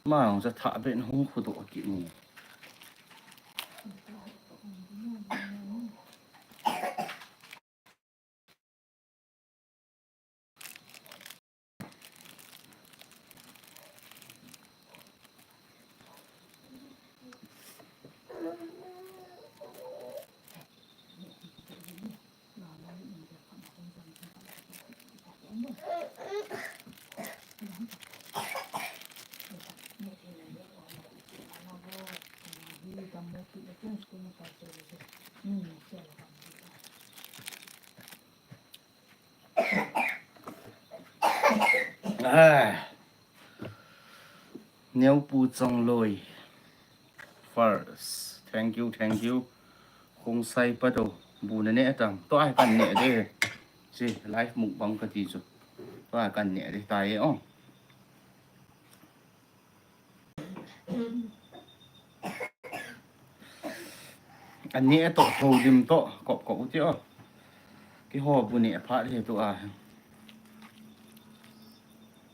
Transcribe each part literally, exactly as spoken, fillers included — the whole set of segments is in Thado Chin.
Ama jong cha tha ben hung khu doh kit ni. Ah. Neopu Chongloi. First. Thank you, thank you. Khongsai Pado. Bu na neh tam. Tua hi kan neh de. Si, live mukbang kati chu. Tua hi kan neh de. Tai e, oh. Aneh toh, tholim toh, kop kop u ti o. Keiho bu neh phat hi tua.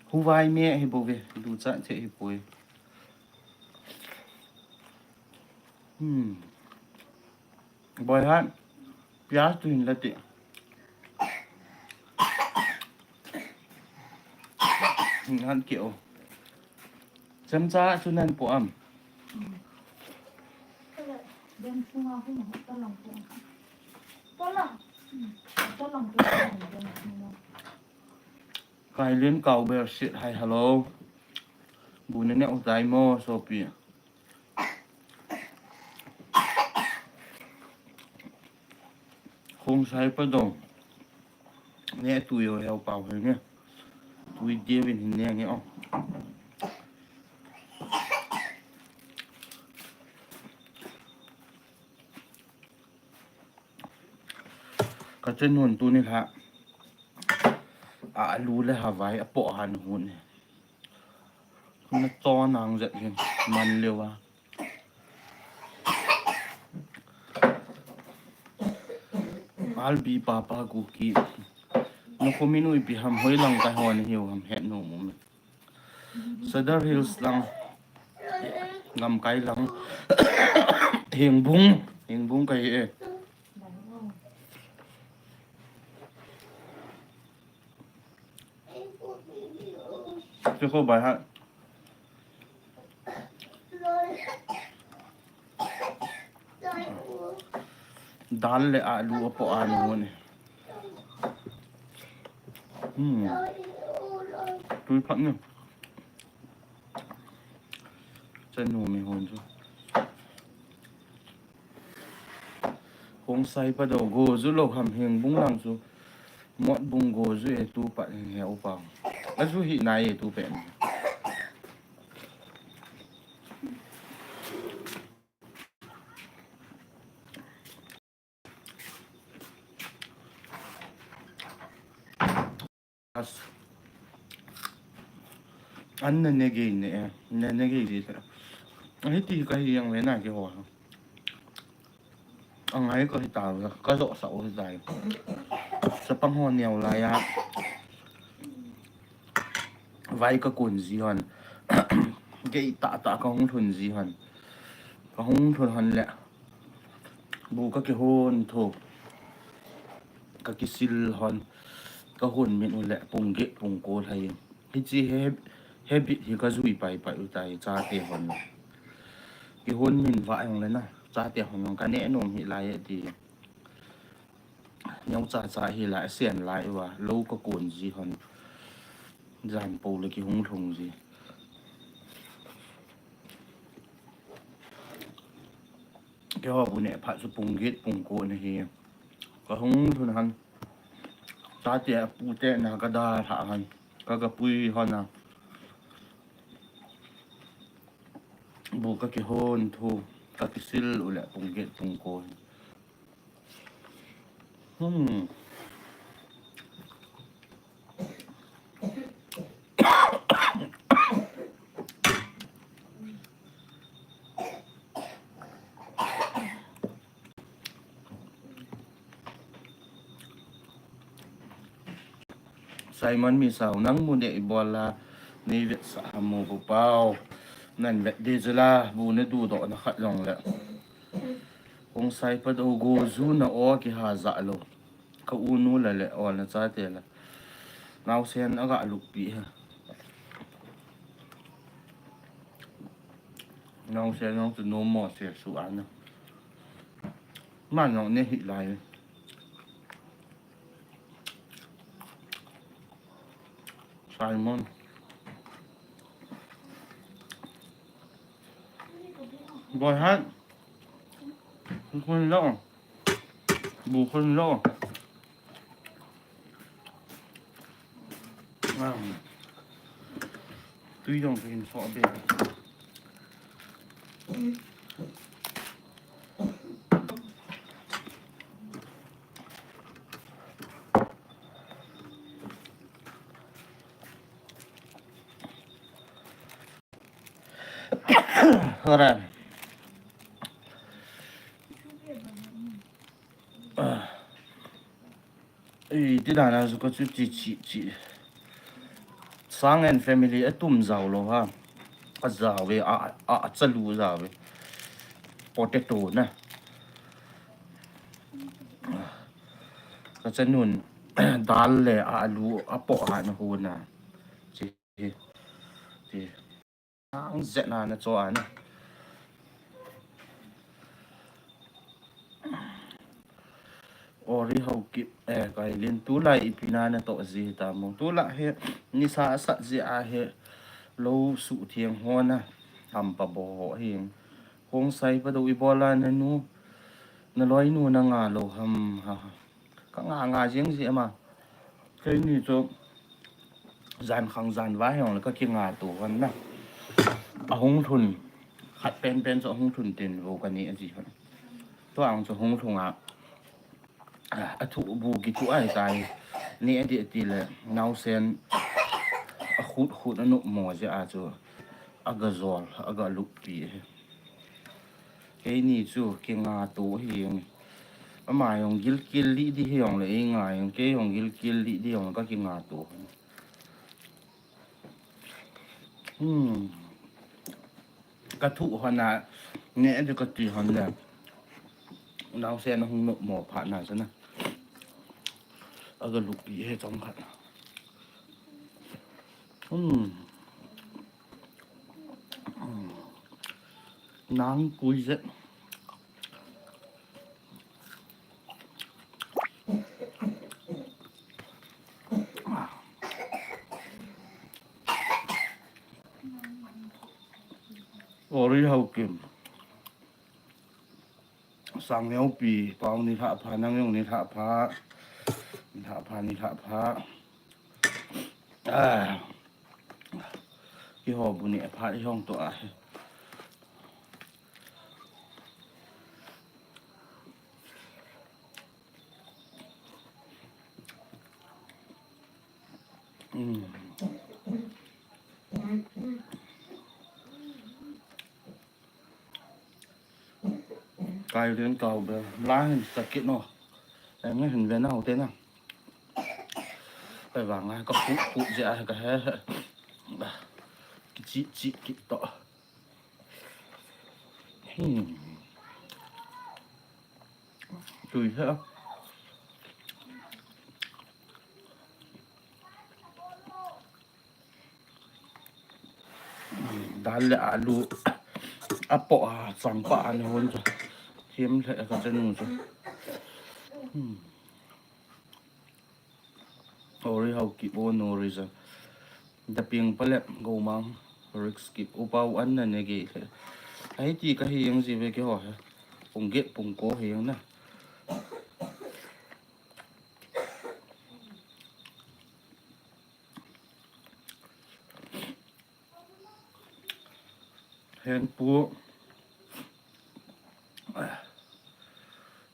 Huvai me hi bou ve, ducha che hi poi. Hmm. Boi han, pias tu hin la ti. Hin han ki o. Chemcha chu nan po am. Kailin Kaubel sit, hi, hello. Bu na neh u tai mo, sopi. Khongsai Pado. Neh tui o, heo pau he nge. Tui dia vin hin neh nge o. Ka chenun tuni lha. A lu le havai a po han hun. Na to nang zet hin man lewa. Albi Papa Kuki. Na khomin u ipi ham, hoi lang ka hon hiu ham, het nom um. Sadar Hills lang. Lamkai lang. Hengbung. Hengbung ka hi e. Chu kho bai ha. Dal le alu a po a ni mo ni. Hmm. Tui phat ni. Chanu mi hon chu. Khongsai Pado go zu lo ham, Hengbung lang chu. Motbung go zu e tu pat hin he u pau. A zu hi nai e tu pen. As. An na ne gei ne, na ne gei di. Hiti ka hi yang ve na keiho. Angai ka hi ta, ka zo sa o hi tai. Chapang ho neo lai a. Vai ka kun ji hon. Gei ta ta ka hung thun ji hon. Ka hung thun hon le. Bu ka kihon tho. Ka kisil hon. Ka hon min u le pung ge pung ko lai. Hichi he, habit hi ka jui pai pai u tai chate hon. Kihon min va jong le na. Chate hon jong ka ne nom hi lai e ti. Neo cha cha hi lai, sen lai uva. Lo ka kun ji hon. Jan po le kihung lhung ji. Keiho bu ne phat chu pung get pung ko na hi. Ka hung thun han. Chate a pu te na ka da tha han. Ka ka pui hon a. Bu ka kihon thu. Ka kisil u le pung get pung ko. Hmm. Simon Misao, nang mu ne ibola, nei vetsah ham mo pu pau. Nan vet di chu la, bu na dudoh na khat jong le. Kong sai pa do go zu na o ki ha za lo. Ka u nu la le o na cha te la. Nau sen a ga luk pi ha. Nau sen nau tu no mo se su an na. Man nau ne hi lai. Simon. Boy hat. Khun lo. Bu khun lo. Tui jong tui in so be. Ora. Ei, ti dan a chu ka chu chi, chi, chi. Sang and family a tum zau lo ha. A zau ve, a, a, a chalu zau ve. Potato na. Ka chanun dal le alu a po ha na hu na. Chi, chi. Ang zet na na cho ana. Ori Haokip, eh, kai lin tulai ipi na na to ji ta mo. Tulai he, nisa sat ji a he, lo su thiang ho na, ham pa bo ho hi. Kong sai pa do i bola na nu, na loi nu na nga lo ham, ha, ha. Ka nga nga jing ji ama. Keini chu jan khang jan vai hong le ka kinga to hon na. A hung thun. Khat pen pen chu a hung thun tin vo ka ni a ji hon. Tua ang chu hung thung a. A thu bu ki thu ai tai. Ni a di ti le nau sen. A khut khut a nup mo ji a chu. A ga zol, a ga lup pi. Keini chu kinga to hi ang. Ama jong gilkel li di hi jong le, ei nga jong, kei jong gilkel li di jong ka kinga to. Hmm. Ka thu hon a, ne di ka ti hon le. Nau sen hung nup mo pha na sana. A ga lup pi he chong khat. Hmm. Nang kui zet. Ori Haokip. Sang neo pi, pau ni lha pha, nang yong ni lha pha. Ni lha pha, ni lha pha. Ah. Ki ho bu ni pha i hong to a. Mm. Kai den kau be, la hin sakit no. Em hin ve nau te na. Kai vang a ka pu pu je a ka he. Ki chi chi ki to. Hmm. Tui he. Dal le alu a po a chang pa an hon chu. Hiam le ka chanu chu. Hmm. Ori Haokip o no reason. Da piang pa le go mang risk kip u pau an na ne ge le. Ai ti ka hi yang ji ve ki ho he. Pung ge pung ko hi yang na. Hen pu,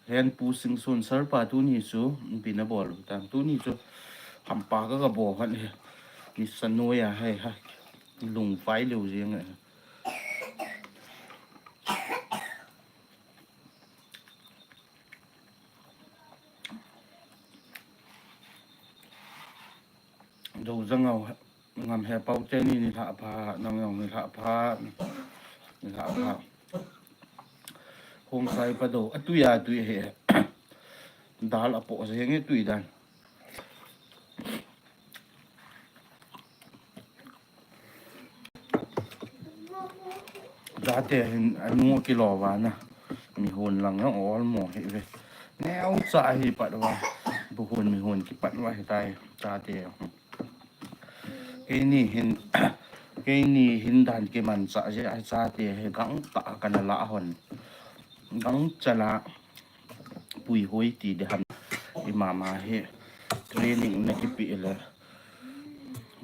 hen pu Singson sir pa tuni chu, pi na bol u tan. Tuni chu, ham pa ka ka bo han he. Ni sa noi a hai ha. Lung fai leu jing e. Dou jangau. Ngam he pau te ni ni lha pha, nang yong ni lha pha, ni lha pha. Hong sai pa do, a tui a tui he. Dal a po se nge tui dan. Date hin anu kilo va na. Mi hun lang na ol mo hi ve. Neo cha hi pat va. Bu hun mi hun ki pat va hi tai. Date. Keini hin, keini hin dan kimanchah jeh a chate hi gangtah kana la hon. Gangcha la puihoi ti ding ham. I mama hi training na kipe le.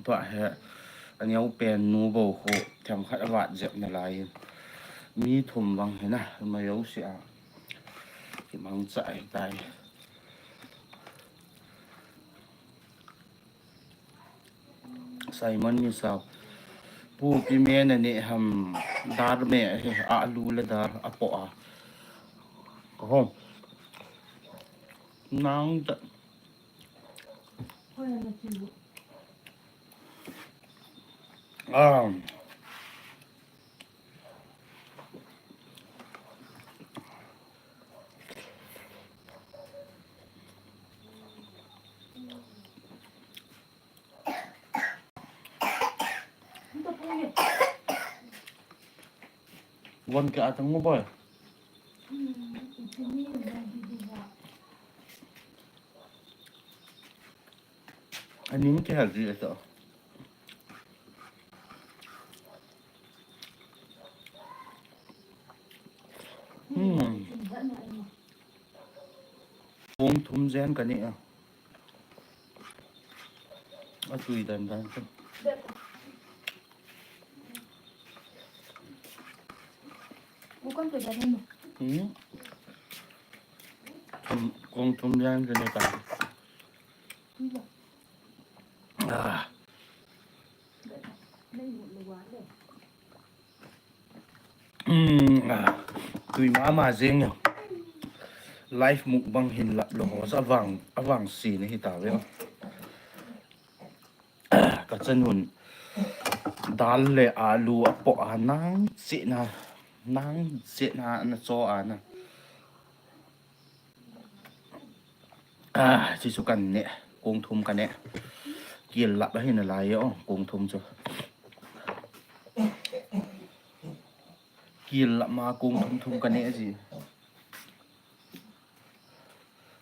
Tua hi, a neo pen nu bou khu themkhat a vat jep nalai. Mi thum vang hi na, ma yo si a. Kimangcha hi tai. Simon Misao. Pu pi me na ne ham dar me he a lu le dar a po a. Ho. Nang ta. Um. Wan ke atang mo boy. Aning ke hal di ito. Hmm. Kong thum jen ka ni a. A tui dan dan ka. Kong thum, kong thum jen ka ni ta. Ah. Hmm, ah, tui mama jeng. Live mukbang hin lap lou ho, avang, avang si ni hi ta ve. Ka chanun dal le alu a po a nang chi na, nang chi na na cho a na. Ah, chi chu kan ne, kong thum kan ne. Kil lap a hin a lai o, kong thum chu. Kil lap ma kong thum thum kan ne ji.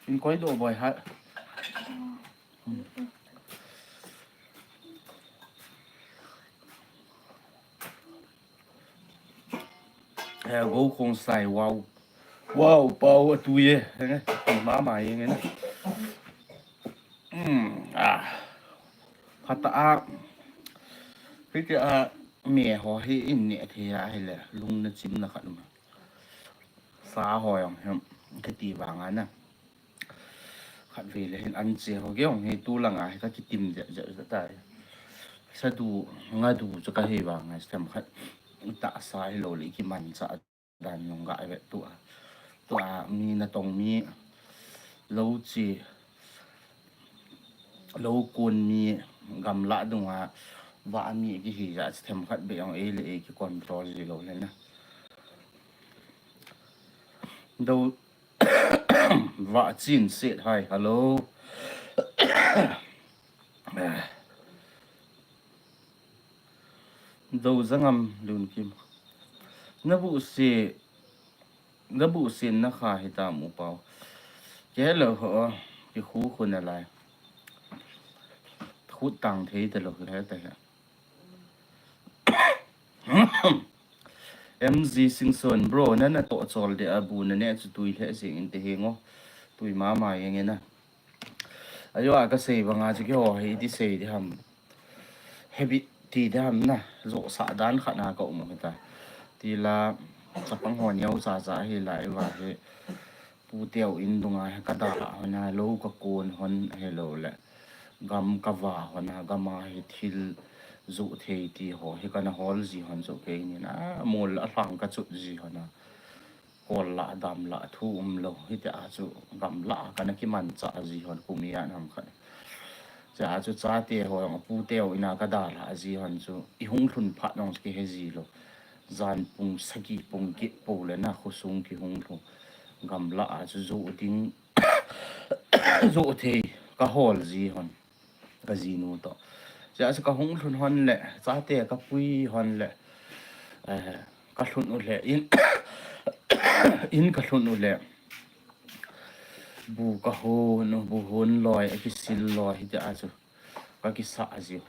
In koi do boy ha. Eh, go kong sai, wow. Wow, pau a tu ye. Henge, mama ye nge na. Hmm, ah. Phata a. Hiti a me ho hi in ne thei a hi le. Lung na chim na khat ma. Sa ho jong hem. Kiti vang a na. Khat ve le hin an che ho ke jong hi tu lang a hi ka kitim je je je tai. Sa du nga du chu ka hi vang a sem khat ta sa hi lo le ki man cha dan jong ga ve tu a. Tu a mi na tong mi lo chi lo kun mi gamla dung a va mi ki hi ja sem khat be jong ei le ei ki control ji lo le na. Do Vachin said hi, hello. Do Zangam Lunkim. Na bu se, na bu se na kha hi ta mu pau. Ke lo ho, ki khu khu na lai. Khu tang thei ta lo he ta he. M G Singson, bro, na na to chol de a bu na ne chu tui le jing in te he ngo. Tui mama ye nge na. Ayo a ka sei banga chu ki ho he ti sei de ham. Habit ti de ham na. Zo sa dan khat na ka um he ta. Ti la chapang ho niau cha cha he la i va he. Pu teu in dunga he ka da hon a lo ka kun hon he lo le. Gam ka va hon a gam a he thil zu thei ti ho he ka na hol ji hon zo ke ni na mol a hlang ka chut ji hon a. Kol la dam la thu um lo he te a chu gam la ka na ki man cha ji hon ku mi a nam khat. Chua chu chate ho jong apute ho ina kadalhah ji hon chu, ihung lhun phat jong chu kihe ji lou. Jan pung sagi pung get pou le na khosung kihung lhun. Gamlah a chu joh ding, joh thei kahol ji hon. Kajinu toh. Chua chu kahung lhun hon le, chate kapui hon le, eh, kalhun u le, in, in kalhun u le. Bu kahon u, bu hon loi, akisil loi, hitia chu kakisah jiu.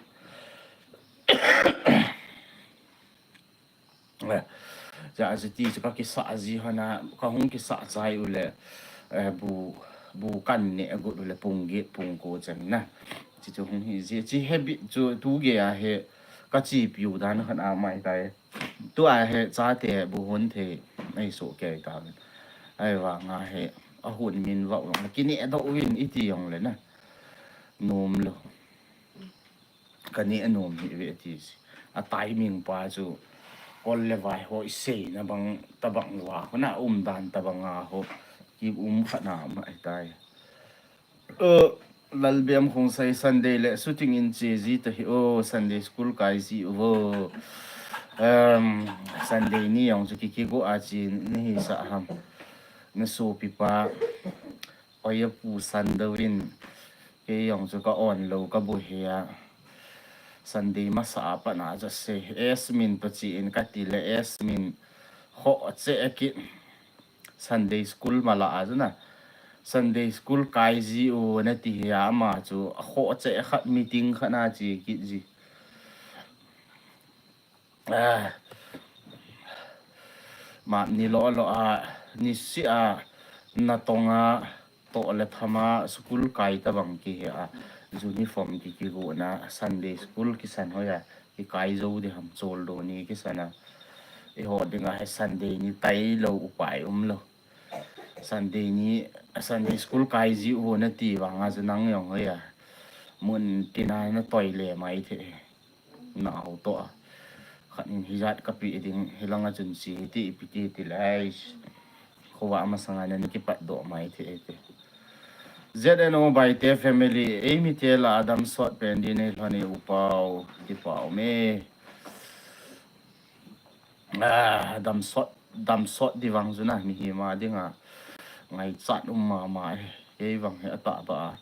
Eh, chua chu ti chu kakisah ji hon a, kahung kisah chai u le, eh, bu, bu kaneh got u le pung get pung ko chan na. Chuchu hung hi ji, chu habit chu tugei a hi kachepiu dan khat amai tai. Tua hi chate bu hon thei ahi soh kei tauvin. Ahivanga hi ahon min vah u jong le kineh doh uvin iti jong le na, nom lou. Kaneh nom hih uve ti si. A timing pa chu kol le vai ho iseina bang tabang uva, hona umdan tabang a ho kium khat na amai tai. Lalbem Khongsai, Sunday le shooting in che ji ta hi o, Sunday school kai ji uvo. Sunday ni jong chu kikigo a che nahisah ham? Nasopipa Oiya Pu Sunday in, kei jong chu ka-on lou kabu hia. Sunday masa a pat na chu sei, Esmin toh che in kati le Esmin khoh cheh kit. Sunday school mala a chu na, Sunday school kai ji u nati hia, ama chu akhoh cheh khat meeting khat na che kit ji. Mapni lolo a, nisih a, natong a, toh le tham a, school kai tabang kihe a, uniform ki kigona, Sunday school kisan hoiya kikai jou ding ham, choldo ni kisan a, eiho dinga hi Sunday ni tailou upai umlou. Sunday ni, Sunday school kai ji u nati vanga chu nang jong hoiya mun tina natoi le mai thei. Nao toh a. Khat in hijat kapeh ding, hilanga chun che hite, ipi ti ti le, ais. Khovah masanga nana kipatdoh mai thei te. Z N O Baite family, eimi te lah a damsot pen din neilhon e upau, kipah ume. Damsot, damsot di vang chu na, mihem a dinga ngaichat um mama e. Kei vang hi atahbeh a,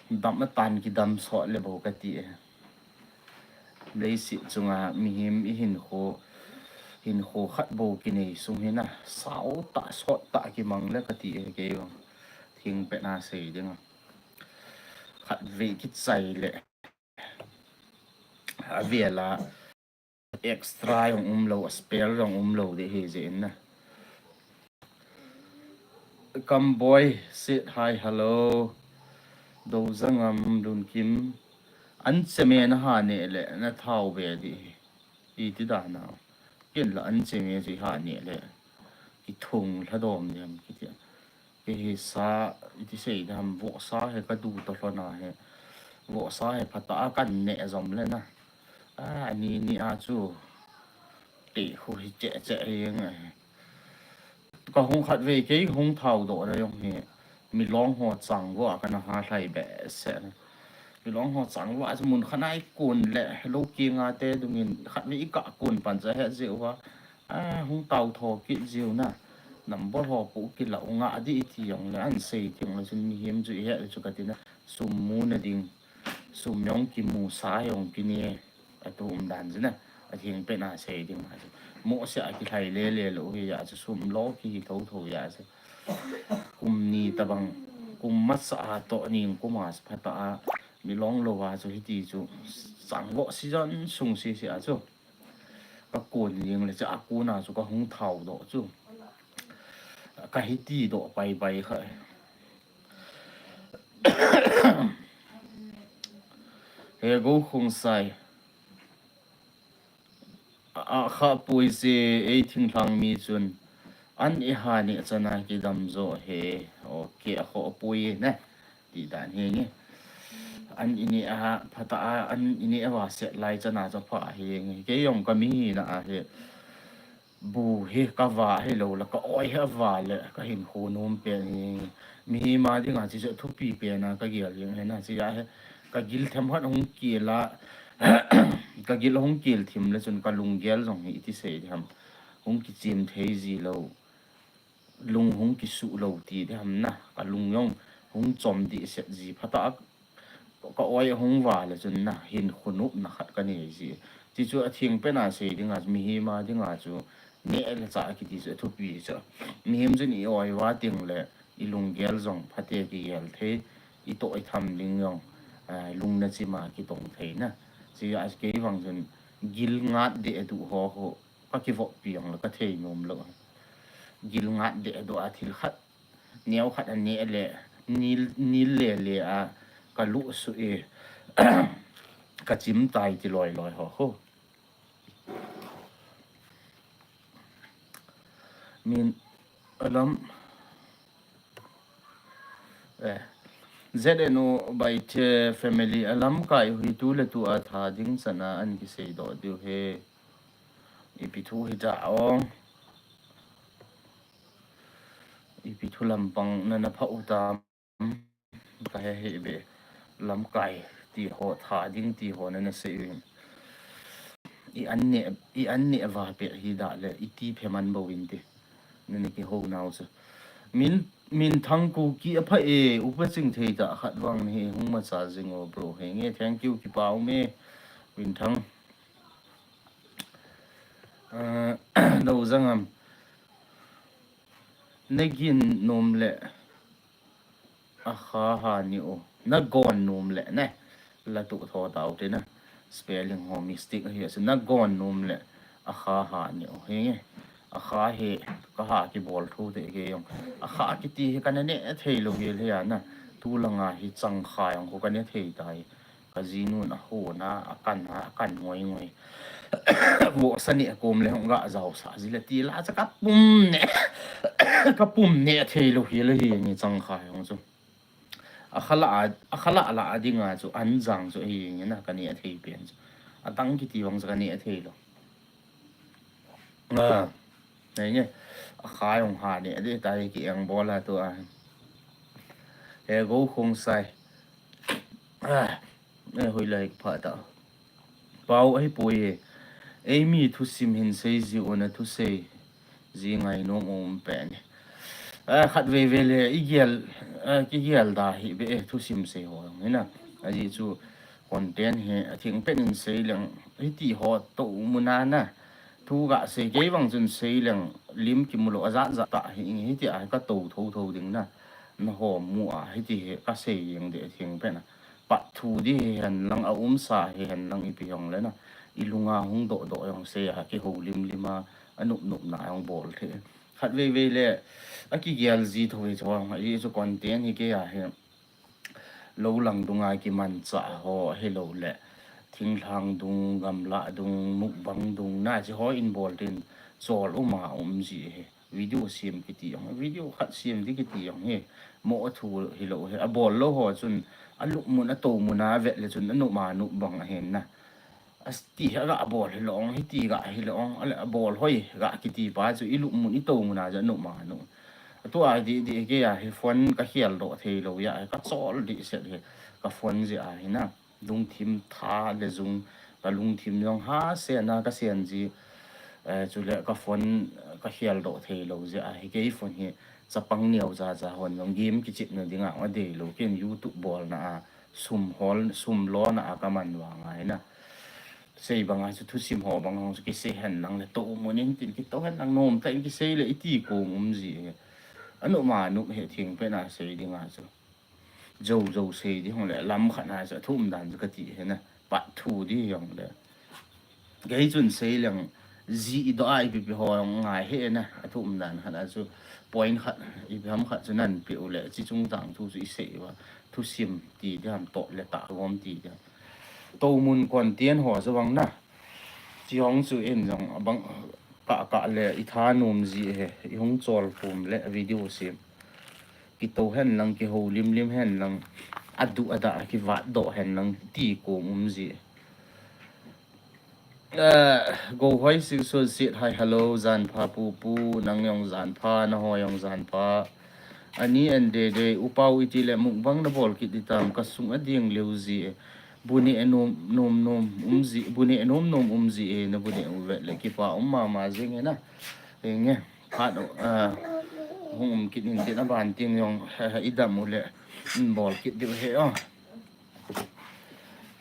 dam atan kidamsot le bou kati e. Leiset chunga mihem ihinkho, hinkho khat bou kinei sung hi na, sao tah sot tah kimang le kati e kei vang. Thingpet na sei dinga, khatvei kichai le, avel a extra jong umlou, a spare jong umlou ding hijeh in na. Kamboi said hi, hello. Douzangam Lunkim, anche me naha neh le nathao ve ding hi. Iti dan a, ken la anche me chu iha neh le kithung lhadom ding ham kiti a. Kei hi sa, iti sei ding ham, vohsa hi kadu toh lhon a hi. Vohsa hi phatah a kaneh jom le na, ani ni a chu teh khu hi cheh cheh jeng ahi. Kahung khatvei kei hung thaodoh na jong hi, milong ho changvoh a kana ha lhai behseh na. Milong ho changvoh a chu mun khat a ikon le lou kinga te dungin khatvei ikah kon pan chu ahet jeh uva, hung taotho kit jiu na. Number ho pu kilah u ngah ding iti jongle, ahin sei teng le chun mihem chu ihet le chu kati na, sum muna ding, sum jong kimu, sa jong kine, atu umdan chu na, atheng pet a sei ding a chu, mohseh a kilhai lele lou hi a chu, sum lo kihi thotho a chu, kum ni tobang, kum masa a toh ningkum a phatah a, milong lou a chu hiti chu, changvoh season sung sese a chu, kakon jeng le chu, akon a chu kahung thaodoh chu, kahi tidoh paipai kha. He Gokhongsai, akha poi se, ei thinglhang mi chun an iha neh chan a kidam jo hi, okay, akhoh poi na, ti dan hi nge. An ineh a, phatah a an ineh uva set lai chan a chu apha hi nge. Kei jong kami hina a hi, bu hi kava hilou le ka-oi hi ava le kahinkho nom pen hi, mihem a dinga chu chu thupi pen a kagel jeng hi na, chu a hi, ka gil themkhat hung kila, ka gil hung kil thim le chun ka lunggel jong hi iti sei diham, hung kichim thei ji lo, lung hung kisu lo ti diham na, ka lung jong hung chom dih set ji phata ka oi hung va le chun na hin khunupna khat ka nei ji. Ti chu a thing pena sei dinga, mihem a dinga chu neh le chah kiti chu a thupi chu. Mihem chun i oi va ting le i lunggel jong phate kigel thei, i toh i tham ding jong, eh, lungna chima kitong thei na. Chi a kei vang chun gil ngat deh duh ho ho ka kivop piang le ka thei nom lo. Gil ngat deh duh a thil khat, neo khat a neh le nil, nil le le a ka lu su e, ka chim tai ti loi loi ho ho. Min alam, eh, Z N O by the family alam kai hui tu le tu a tha ding chana an kisei doh diu he. Ipi thu hi ta ong. Ipi thu lampang na na pha u tam. Ka he he be. Lamkai ti ho tha ding ti ho na na sei u hin. I an ne, i an ne va pe hi da le i ti phe man bo in ti. Na na ki ho nau chu. Min, min thang ku ki a pha e, upa ching thei ta khat vang ni hung ma cha jing o bro. He nge, thank you, ki pau me. Min thang. Ah, do jangam. Na gin nom le a kha ha ni u. Na gon nom le ne. La tu tho tau te na. Spelling ho mistake hi ase. Na gon nom le a kha ha ni u. He nge. A kha he ka ha ki bol thu te ke jong. A kha kiti hi ka na ne thei lo hi le ya na. Tu langa hi chang kha jong ko ka ne thei tai. Ka jinun a hon a, a kan a, a kan ngoi ngoi. Vohsa neh kom le hung ga jao sa ji le ti la cha ka pum ne. Ka pum ne thei lo hi le hi nge chang kha jong chu. A kha la a, a kha la la a dinga chu an jang chu hi nge na ka ne thei pen chu. A tang kiti vang chu ka ne thei lo. Ah, nei nge. A kha jong ha ne de tai ki eng bol a tu a. He go khong sai. Ah, e hui lai pha ta. Pau ahi poi e. Ei mi thusim hin sei ji u na thusei ji ngai nom um pe ni. Ah, khat vei vei le i gel, ah, ki gel da hi be e thusim sei ho jong hi na. A ji chu content hi a thing pen in sei leng hi ti ho to mu na na. Thu ga sei kei vang chun sei leng lim ki mu lo a jat jat ta hi hi ti a ka to tho tho ding na. Na ho mu a hi ti hi ka sei jeng de thing pen a. Pat thu di hi hen lang a um sa hi hen lang ipi jong le na. I lunga hung do do jong sei a ki ho lim lim a, a nup nup na jong bol the. Khat vei vei le a ki gel ji tho hi chong a i chu content hi kei a hi. Lo lang dunga ki man cha ho hi lo le. Thinglhang dung, gamla dung, mukbang dung na chi ho in bol tin chol um a um ji hi. Video siam kiti jong, video khat siam di kiti jong hi. Mo a thu hi lo hi. A bol lo ho chun a lup mun a to mun a vet le chun a nup ma nup bang a hen na. A ti hi a ga bol hi lo ong, hi ti ga hi lo ong, a le a bol hoi ga kiti pa chu i lup mun i to mun a ja nup ma nup. A tu a di di ke a hi phone ka hial do thei lo ya ka chol di set hi ka phone ji a hi na. Lungthim tha le jung, ka lungthim jong ha sen a ka sen ji, eh, chule ka phone ka hial do thei lo ji a hi kei phone hi chapang neo ja ja hon jong game ki chip na ding a, a dei lo ken YouTube bol na a sum hol, sum lo na a ka man vang a hi na. Sei bang a chu thusim ho bang hong chu ki sei hen lang le to mun in tin ki to hen lang nom ta in ki sei le i ti ko um ji. A nup ma nup he thing pen a sei ding a chu. Jou jou sei di hong le lam khat na chu a thum dan chu ka ti he na. Pat thu di hong le. Kei chun sei leng ji i do a ipi pi ho ngai he na. A thum dan khat a chu point khat ipi ham khat chu nan pe u le chi chung tang thu chu i sei va. Thusim ti di ham to le ta gom ti di ham. To mun content ho chu bang na. Chi hong chu in jong bang ka ka le i tha nom ji he. I hung chol pum le video sim. Ki to hen lang, ki ho lim lim hen lang, a du a da ki vat do hen lang ti ko um ji. Eh, go hoi sing so sit hi hello, jan pha pu pu, nang jong jan pha, na ho jong jan pha. Ani and Dede, U Pau iti le mukbang nabol kit ditam, kasung ading leu ji e. Bu neh nom nom um ji, bu neh nom nom um ji e, nabu neh uve le kipa um mama jing e na. Henge, phat, ah, hung um kit in tin aban tin jong, idam u le, um, bol kit diu ahi o.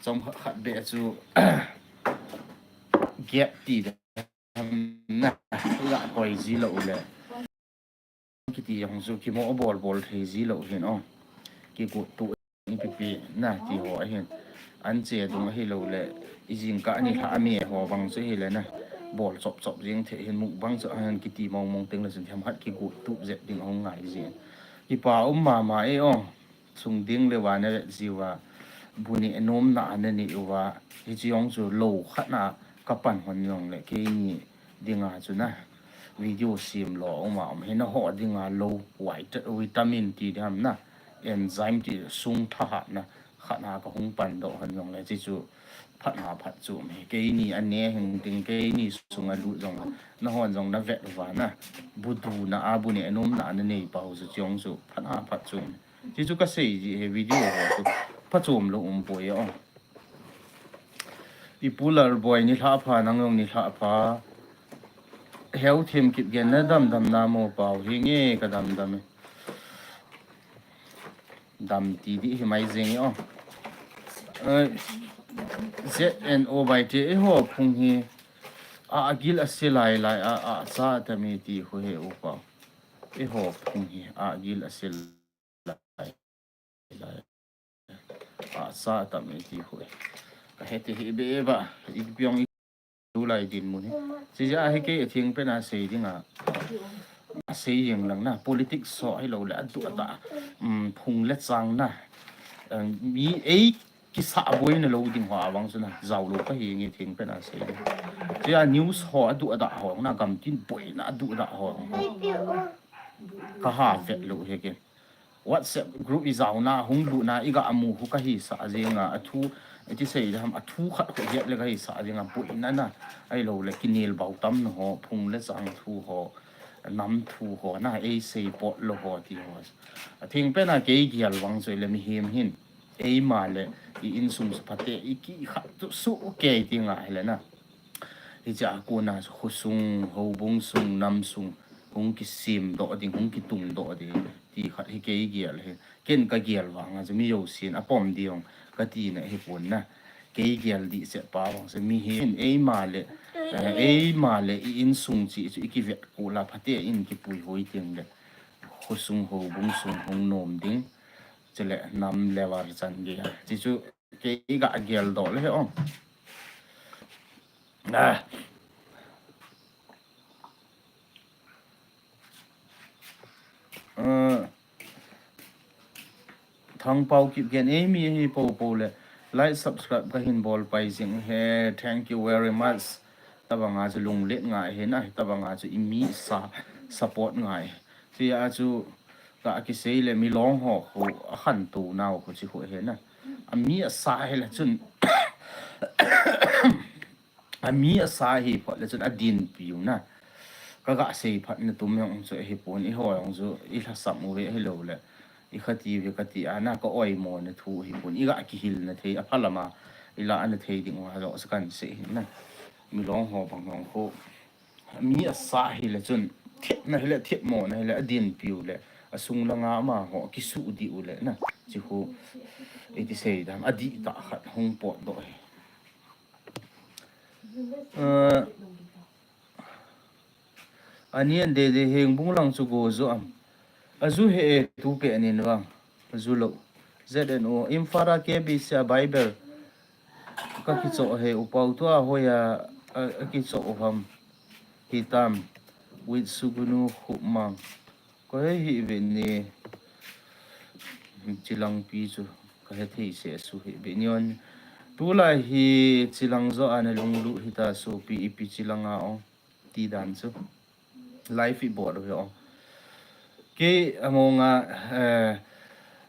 Chomkhat khat beh chu, gap ti de. Na, la koi ji lou le. Kiti jong chu kimo bol bol thei ji lou hin o. Kigot tu ipi pi na ti ho ahin. Anche dung ahilou le, ijingkah ni lha mi ho bang chu hile na. Bol chop chop jing thei hin, mukbang chu ahin kiti mong mong teng le chun themkhat kigot tu jep ding ahung ngai jin. Kipa um mama e o. Sung ding le va na vet ji uva, bu neh nom na ana nei uva, hiche jong chu lou khat na kapan hon jong le keini dinga chu na video sem lou um a um hi, naho dinga lou vit-, vitamin ti diham na, enzyme ti, sung thahatna khat na kahung pan doh hon jong le, hiche chu phat ha phat chu um hi. Keini ane hing ding, keini sunga lut jong, nahon jong na vet uva na, bu du na a, bu neh nom na ana nei pau chu, hiche jong chu phat ha phat chu um hi. Hichu kasei ji hi, video ho chu phachom lou um poi o. Ipu Lalboi, nilhah pha, nang jong nilhah pha. Heu Themkipgen, nadam dam nam o Pau? Henge, kadam dam e. Dam ti di hi mai jing e o. Eh, Z N O Baite, eiho phung hi agil ase lai lai a, asa tam e ti khu he u Pau. Eiho phung hi agil ase lai lai a, asa tam e ti khu. Kahe te hi be ba, ipi jong i tu lai dinmun hi. Chijeh a hi kei atheng pen a sei ding a, asei jeng lang na, politics ho hilou le, aduh adah, um, phung le chang na, um, mi ei kisah boina lou ding ho a vang chu na, jao lou kahi nge theng pen a sei ding. Chijeh a news ho aduh adah ho na, gamtin boina aduh adah ho kaha vet lou hi kei. WhatsApp group ijaona, hung lutna, iga mu khu kahisah jeng a, athu, iti sei diham, athu khat khu het le kahisah jeng a, boina na, ahilou le kinel bau tam na ho, phung le chang thu ho, nam thu ho na, ei sei pot lou ho ti ho. Atheng pen a kei gel vang chu le mihem hin, eima le i insung chu phate i kikhat tu su kei ti ngai le na. Hiche a kona khosung, houbung sung, nam sung, hung kisem doh ding, hung kitung doh ding, ti khat hi kei gel hi. Ken kagel vang a chu mi jousen apom ding kati na hi pon na. Kei gel dih chet pa vang chu mihem eima le, eh, eima le i insung chi chu i kivet kol a phate in kipui hoi teng le, khosung houbung sung hung nom ding, chule nam le var chan gei a. Chi chu kei ga gel doh le o. Ah. Uh, Thangpau Kipgen, eimi hi po po le like, subscribe kahin bol pai jing e. Thank you very much. Tabang a chu lunglet ngai hi na, tabang a chu imi sa support ngai. Chijeh a chu ka kisei le milong ho khu akhantou nau khu chi khu hi na. Ami asa hi le chun, ami asa hi phat le chun adin piu na. Kaga sei phat na tum jong chu hi pon, eiho jong chu i lhasam uve hilou le, i khati uve kati a na, ka oimo na thu hi pon, iga kihil na thei, aphalam a ila na thei ding uva jong chu kan sei hi na. Milong ho bang jong khu mi asa hi le chun, thepna hi le, thepmo na hi le, adin piu le, asung langa ama ho kisuh diu le na. Chi khu, iti sei dam, adih tah khat hung pot doh hi. Uh, Ani and Dede, Hengbung lang chu go jo am? Aju he e, tu pe anin vang. Aju lou. Z N O. Imphal a K B C a Bible ka kichoh he, U Pau, tua hoiya, a, akichoh u ham? Hitam. With Sugnu Khupmang. Koi hi ve ni. Chilangpi chu kahe thei se su hi ve ni on. Tulai hi chilang jo ana lunglut hita sopi, ipi chilang a ong. Ti dan chu. Live i bol u hi o. Kei among a, eh,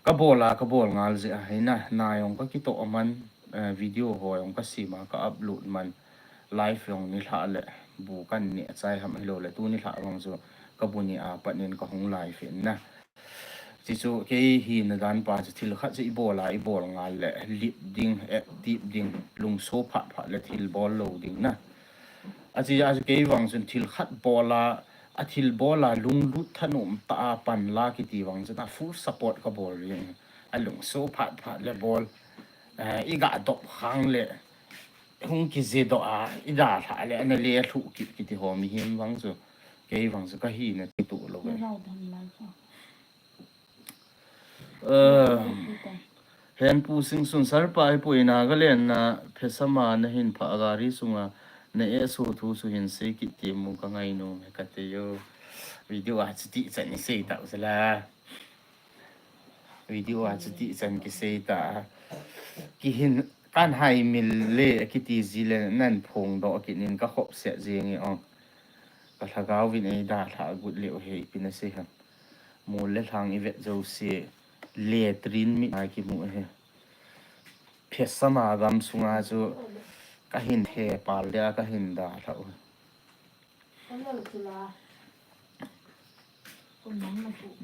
ka bol a, ka bol ngal jeh a hi na, na jong ka kitoh a man, eh, video ho jong ka sem a, ka upload man, live jong nilhah le bu kan neh chai ham hilou le, tu nilhah jong chu ka bu neh a pat in ka hung live in na. Chuchu kei hina dan pa chu thil khat chu i bol a, i bol ngal le lip ding, active ding, lungso phat phat le thil bol lou ding na. Achi a chu kei vang chun thil khat bol a, a thil bol a lunglut thanom tah a pan la kiti vang chun a full support ka bol ding. A lungso phat phat le bol, eh, i ga dop khang le hung kije doh a, i dalha le ana le lhu kit kiti ho mihem vang chu, kei vang chu ka hina ti tu lou ve. Eh, Henpu Singsun, Sir pa, hipoi Nagaland na Phesama na hin pha a gari sunga na eh so thu su hin sei kit ti mu ka ngainom e ka ti yo. Video a chuti chan i sei tau sela. Video a chuti chan ki sei ta. Ki hin kan hai mil le kiti ji le nan phong doh kit nin ka khop se jing e ong. Ka lhagao vin ei dalha gut le o he ipi na sei ham. Mol le lhang i vet jouse le trin mi ai ki mu he. Phesama gam sunga chu ka hin he pal dia ka hin dalha u.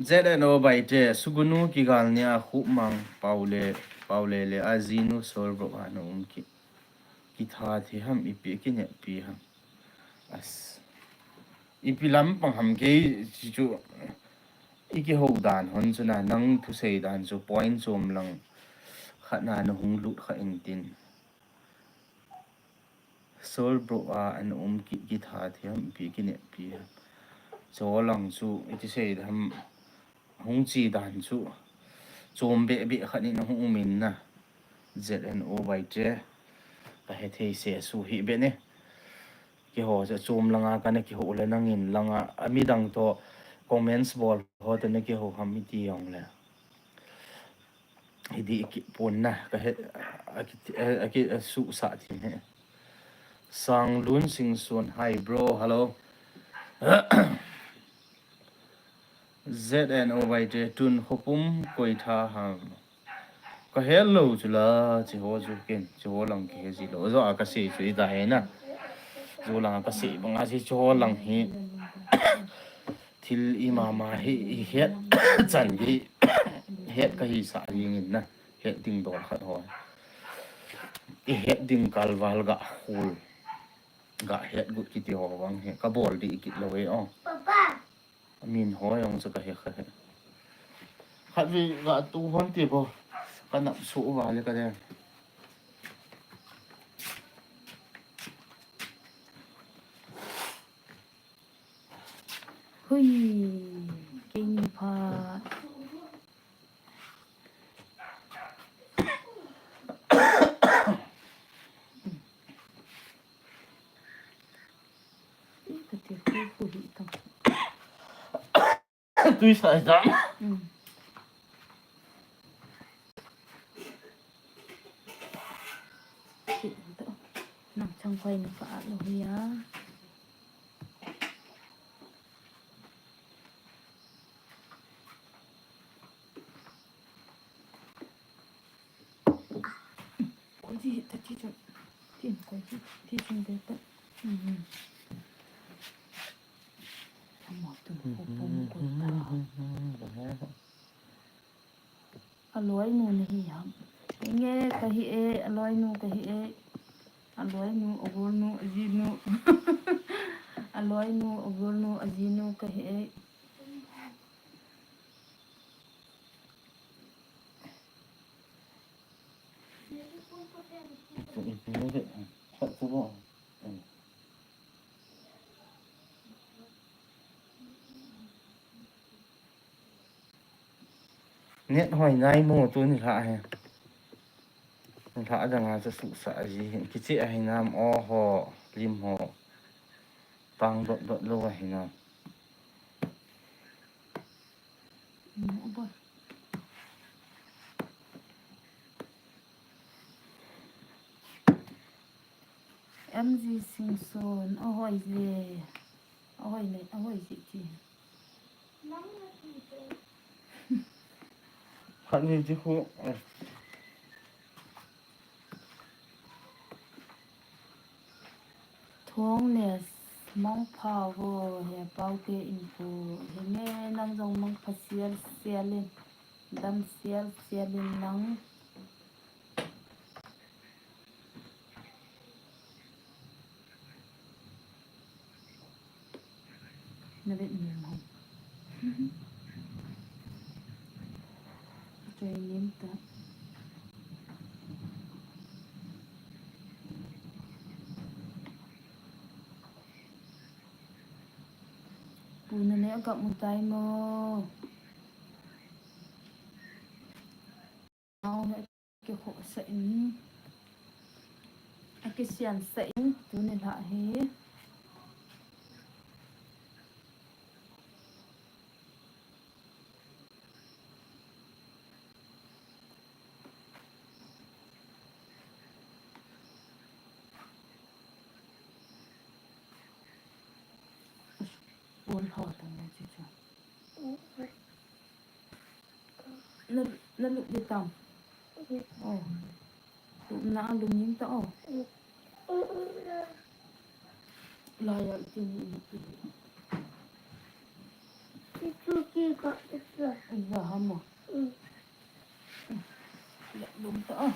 Z N O Baite, Sugunu kigal nia Khupmang Paule, Paule le ajinu Solbro ana um ki, kitha thi ham ipi kinepi ham. As. Ipi lampang ham kei chu i kihou dan hon chu na nang thusei dan chu point chom lang khat na na hung lut kha in tin. Solbro a ana um ki, kitha thi ham ipi kinepi ham. Cho lang chu iti sei ham hung chi dan chu chom be be khat in hung um in na. Z N O Baite ka he thei se su hi be ne. Kiho se chom langa ka na kiho le nangin langa a midang to comments bol ho te na kiho ham iti ong le. Hidi ki pon na ka he a ki, a ki, a su sa ti ne. Sanglun Singsun, hi bro, hello. Z N O Y J tun khopum koi tha ham. Ka hello chu la, chi ho chu ken, chi ho lang ki he ji lo. Zo a ka sei chu i ta he na. Zo lang a ka sei bang a si chi ho lang hi. Thil i mama hi i het chan hi het ka hi sa ring in na. Het ding dol khat ho. I het ding kalval ga khul. Ga het gut kiti ho bang hi. Ka bol di kit lo e o. Papa. Min ho jong chu ka he kha he. Khat vei ga tu hon ti bo. Ka nap su va le ka de. Hui, keini pha. Ih, ka ti khu khu hi ta. Tui sai ta. Mm. Nang chang khoi ni ka lo ya. Koi ji ta ti chu. Tin koi ji ti chu de ta. Mhm. Amo tu ko pom ko ta. Aloi nu na hi ham. Inge ka hi e, aloi nu ka hi e. Aloi nu, agol nu, aji nu. Aloi nu, agol nu, aji nu ka hi e. Net hoi nai mo tu ni lha he. Ni lha dang a chu su sa ji hin. Kichi a hinam o ho, lim ho. Tang dot dot lo a hinam. M G Singson, ahoi le. Ahoi le, ahoi le ti. Khat ni ti khu. Thong le mong pha vo he pau te in pu he nge nang jong mong pha sial sial in. Dam sial sial in lang. Na vet nim ham. Choi nim ta. Pu na ne ka mu tai mo. Nau he. Kikhohsah in, akisiansah in, tuni lha hi. Ol ho ta na chu chu. Na, na lup di tam. Oh. Lup na lup ning ta oh. La ya iti ni iti. Itu ki ka isa. Ya hamo. Ya lup ta oh.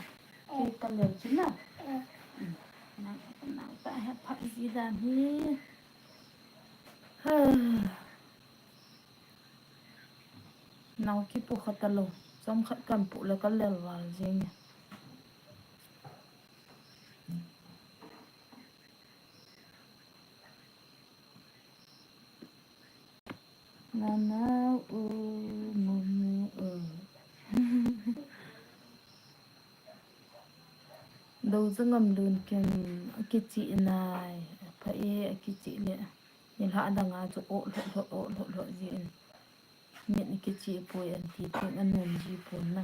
Ki ka le china. Na, na ta ha pa isi da ni. Ha. Nau kipu kha talou, chomkhat kan pu le ka lel val jeng e. Nana u mu mu u. Dou jangam lun ken akichi nai, pha e akichi le. Nilhah dang a chu oh lhoh lhoh, oh lhoh lhoh jin. Mit ni kichi poi an ti teng an nom ji pon na.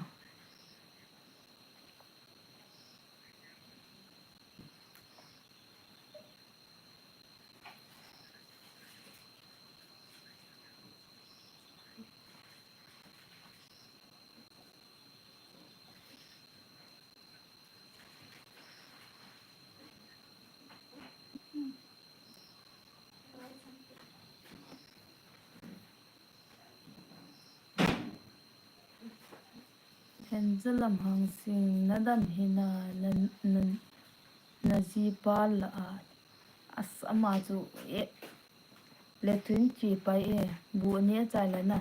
Henzalam Hangsing, na dam hina, na, na, na jipa la a. As ama chu e le tun chi pai e, bu ni a chai la na.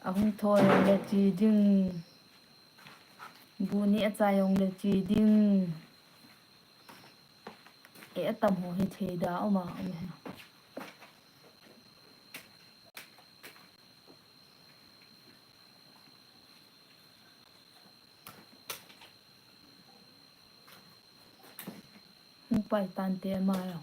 Ahung thoi le chi ding. Bu ni a chai ong le chi ding. E, atam ho hi thei da, oma, oma. Hung pai tan te ama lo.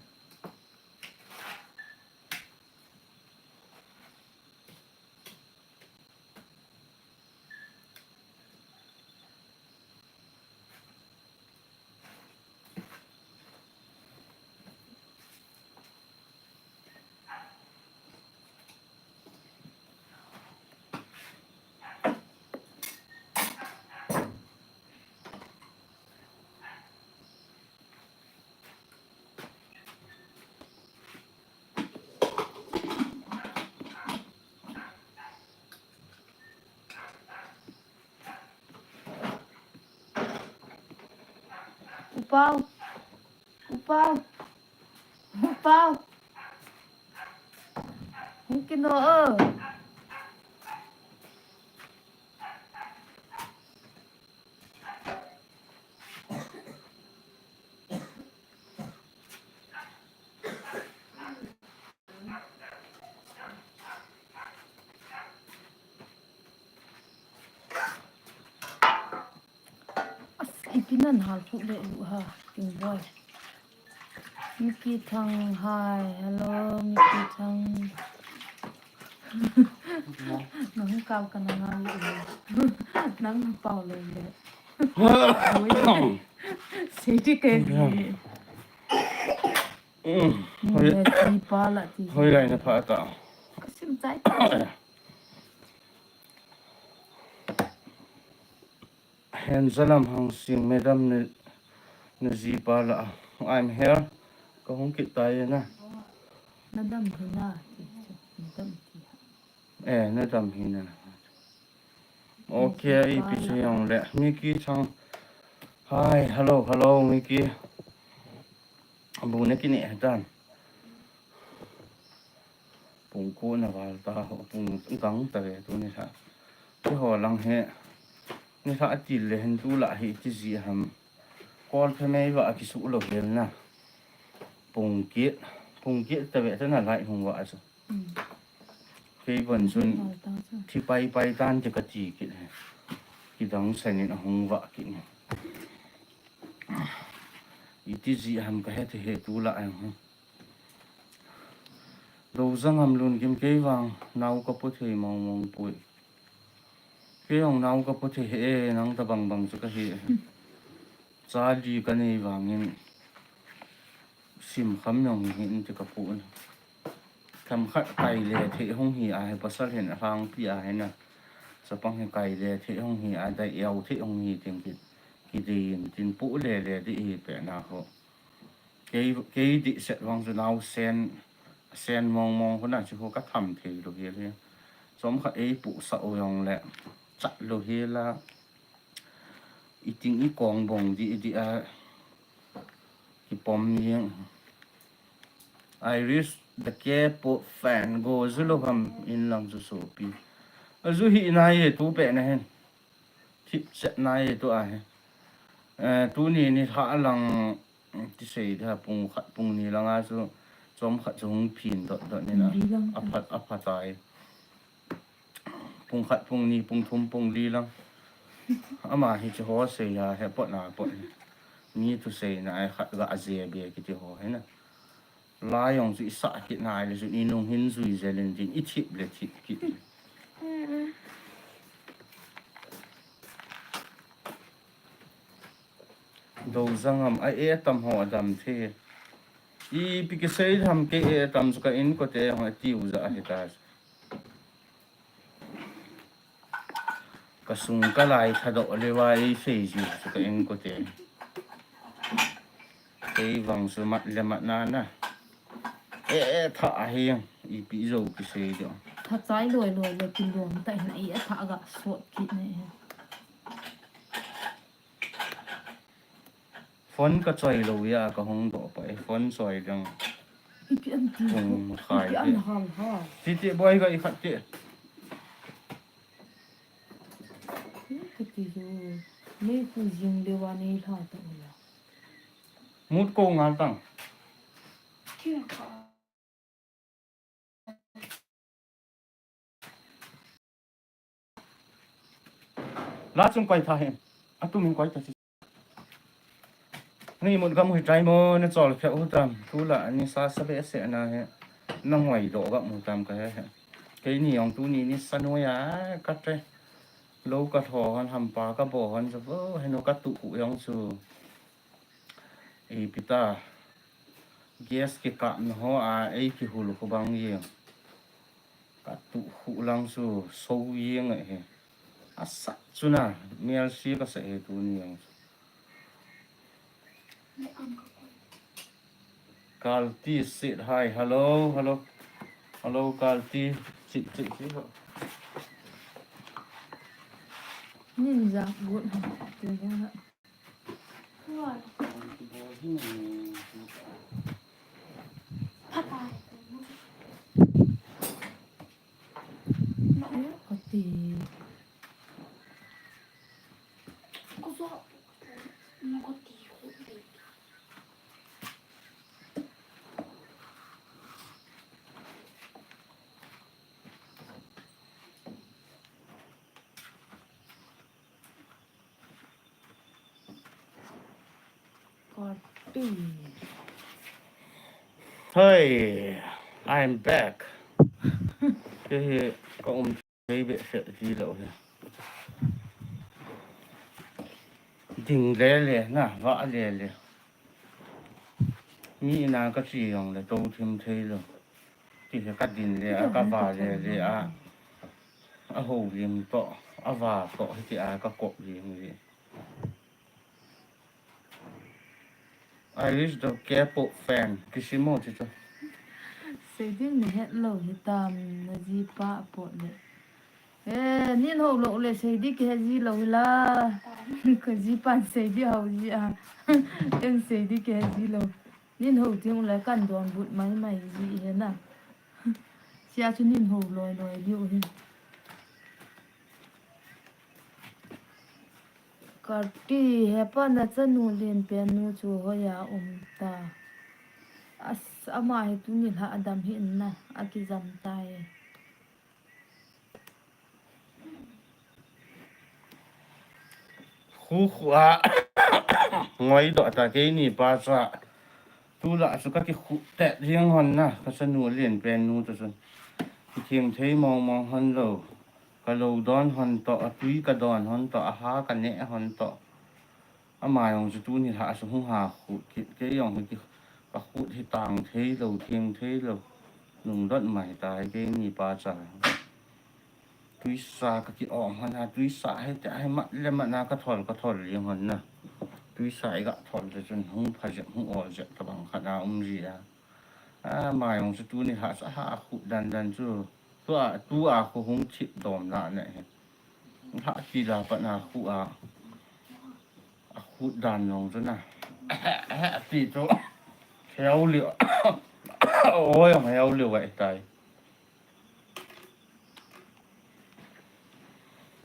U Pau. U Pau. U Pau. Hung kino o. As, ipi nan hal khu le lu ha, ting boy. Miki Thang, hi, hello, Miki Thang. Nang kal ka nang a lu le. Nang pau le le. Oi. Sei ti ke ni. Mm. Ni le ti pa la ti. Hoi lai na pha ta. Ka sim chai ta. Henzalam Hangsing, madam, na, na jipa la. I'm here. Ka hung kit tai na. Na dam hi na ti. Na dam ti. Eh, na dam hi na. Okay, ipi chu jong le. Miki Chang. Hi, hello, hello, Miki. Bu na kine tan. Pung ko na val ta ho, pung gang ta ve tuni sa. Keiho lang hi. Nilhah atil le hin tulai hi iti jeh ham. Kol phe mei vah a kisuh lou hel na. Pung kit, pung kit ta ve ta na lai hung vah a chu. Kei von chun thi pai pai tan ti ka ti kit he. Kidang sanin ahung vah kit ni. Iti jeh ham ka he thei he tulai hung. Lou jang ham lun kim kei vang nau ka pu thei mong mong pui. Kei jong nau ka pu thei he, nang ta bang bang chu ka hi. Cha li ka nei vangin sim kham jong hi in ti ka pu na. Tham khat kai le thei hung hi a he pasal hin a hang pi a he na. Chapang hi kai le thei hung hi a dai eu thei hung hi ting ki. Ki dei in tin pu le le di hi pe na ho. Kei, kei dihset vang chu nau sen, sen mong mong khu na chu khu ka tham thei lou hi le. Chom khat ei pu sa u jong le, chat lou hi la. I ting i kong bong di, di a, ki pom ni. Iris, the K-pop fan, go zu lou ham in lang chu sopi. A zu hi nai e tu pe na hen. Thip chet nai e tu a he. Eh, tuni nilhah lang, ti sei da pung khat pung ni lang a chu chom khat chu hung phin dot dot ni na. Li lang a ta. Phat, a phat ai. Pung khat pung ni pung thum pung li lang. Ama hi chu ho sei a he pot na pot. Ni tu sei na ai khat ga a je be kiti ho he na. Lai jong chu i sah kit nai le chun i nung hin jui jel in tin i thip le thip kit. Dou jang ham a e tam ho a dam thei. Ipi kisei ham kei e tam chu ka inkote ho a tiu ja a hi ta. Ka sung ka lai thadoh le va ei sei ji chu ka inkote. Kei vang chu mat le mat na na. E, e, tha a hi, ipi jou kisei jo. Tha chai loi loi le kilom ta hin i a tha ga sot kit ne. Phone ka choi lou a ka hung doh pa e, phone choi dang. Ipi an ti. Kung khai ipi an te. Hal ha. Ti ti boi ga i khat te. Ka ti jo. Nei ku jing le wa nei lha ta u la. Mut ko ngal tang. La chung koi tha he. A tu min koi ta si. Ni mut gam hui trai mo na chol khe u tam. Tu la ni sa sa be se na he. Na ngoi do gam mu tam ka he he. Kei ni jong tu ni ni sa noi a ka tre. Lou ka tho hon ham pa ka bo hon sa vo he no ka tu hu jong chu. Ei pita. Gas kikapna ho a ei kihul khu bang jeng. Ka tuh khu lang chu so jeng ahi. A sat chu na, mial si ka sa e tuni jong chu. Kalti sit hi, hello, hello. Hello, Kalti. Sit, sit, sit. Nin jak gut ha. Tin ja ha. Hey, I'm back. Kei hi ka um thei behseh ti lou hi. Ding le le, na, va le le. Mi ina ka chi jong le, to thim thei lou. Ti hi ka din le a, ka va le le a. A ho lim to, a va to, hi ti a ka kop lim le. Iris the K-pop fan. Kisimo ti to. Sei ding nahet lou hitam, najipa apot le. Eh, nin hou lou le sei ding kihe ji lou hila. Kajipan sei ding hou ji a. Ken sei ding kihe ji lou. Nin hou ding le kan donbut maimai ji hena. Sia chu nin hou loi loi diu hi. Karti, hepa nachanu lenpen nu chu hoiya um ta. As, ama hi tuni lha adam hi na, akijam tai. Khu khu a ngoi doh ta keini pa cha. Tulai chu kakikhu tet jeng hon na, kachanu lenpen nu chu chun. Kitheng thei mong mong hon lou. Kalou don hon toh, atui kadon hon toh, aha kaneh hon toh. Ama jong chu tuni lha chu hung ha khu kit, kei jong hi kakhut hi tang thei lou, theng thei lou. Nungdot mai tai keini pa cha. Tuisa kakiom hon a, tuisa hi tia hi mat le mat na kathol, kathol jeng hon na. Tuisa iga thol le chun hung pha jep, hung ol jep tabang khat a um ji a. Ama jong chu tuni lha chu aha khu dan dan chu. Tua, tua khu hung thip dom na ne hi. Lha kila pat na khu a. Akhut dan jong chu na. Ti chu. Heu liu. Oi, jong heu liu vai tai.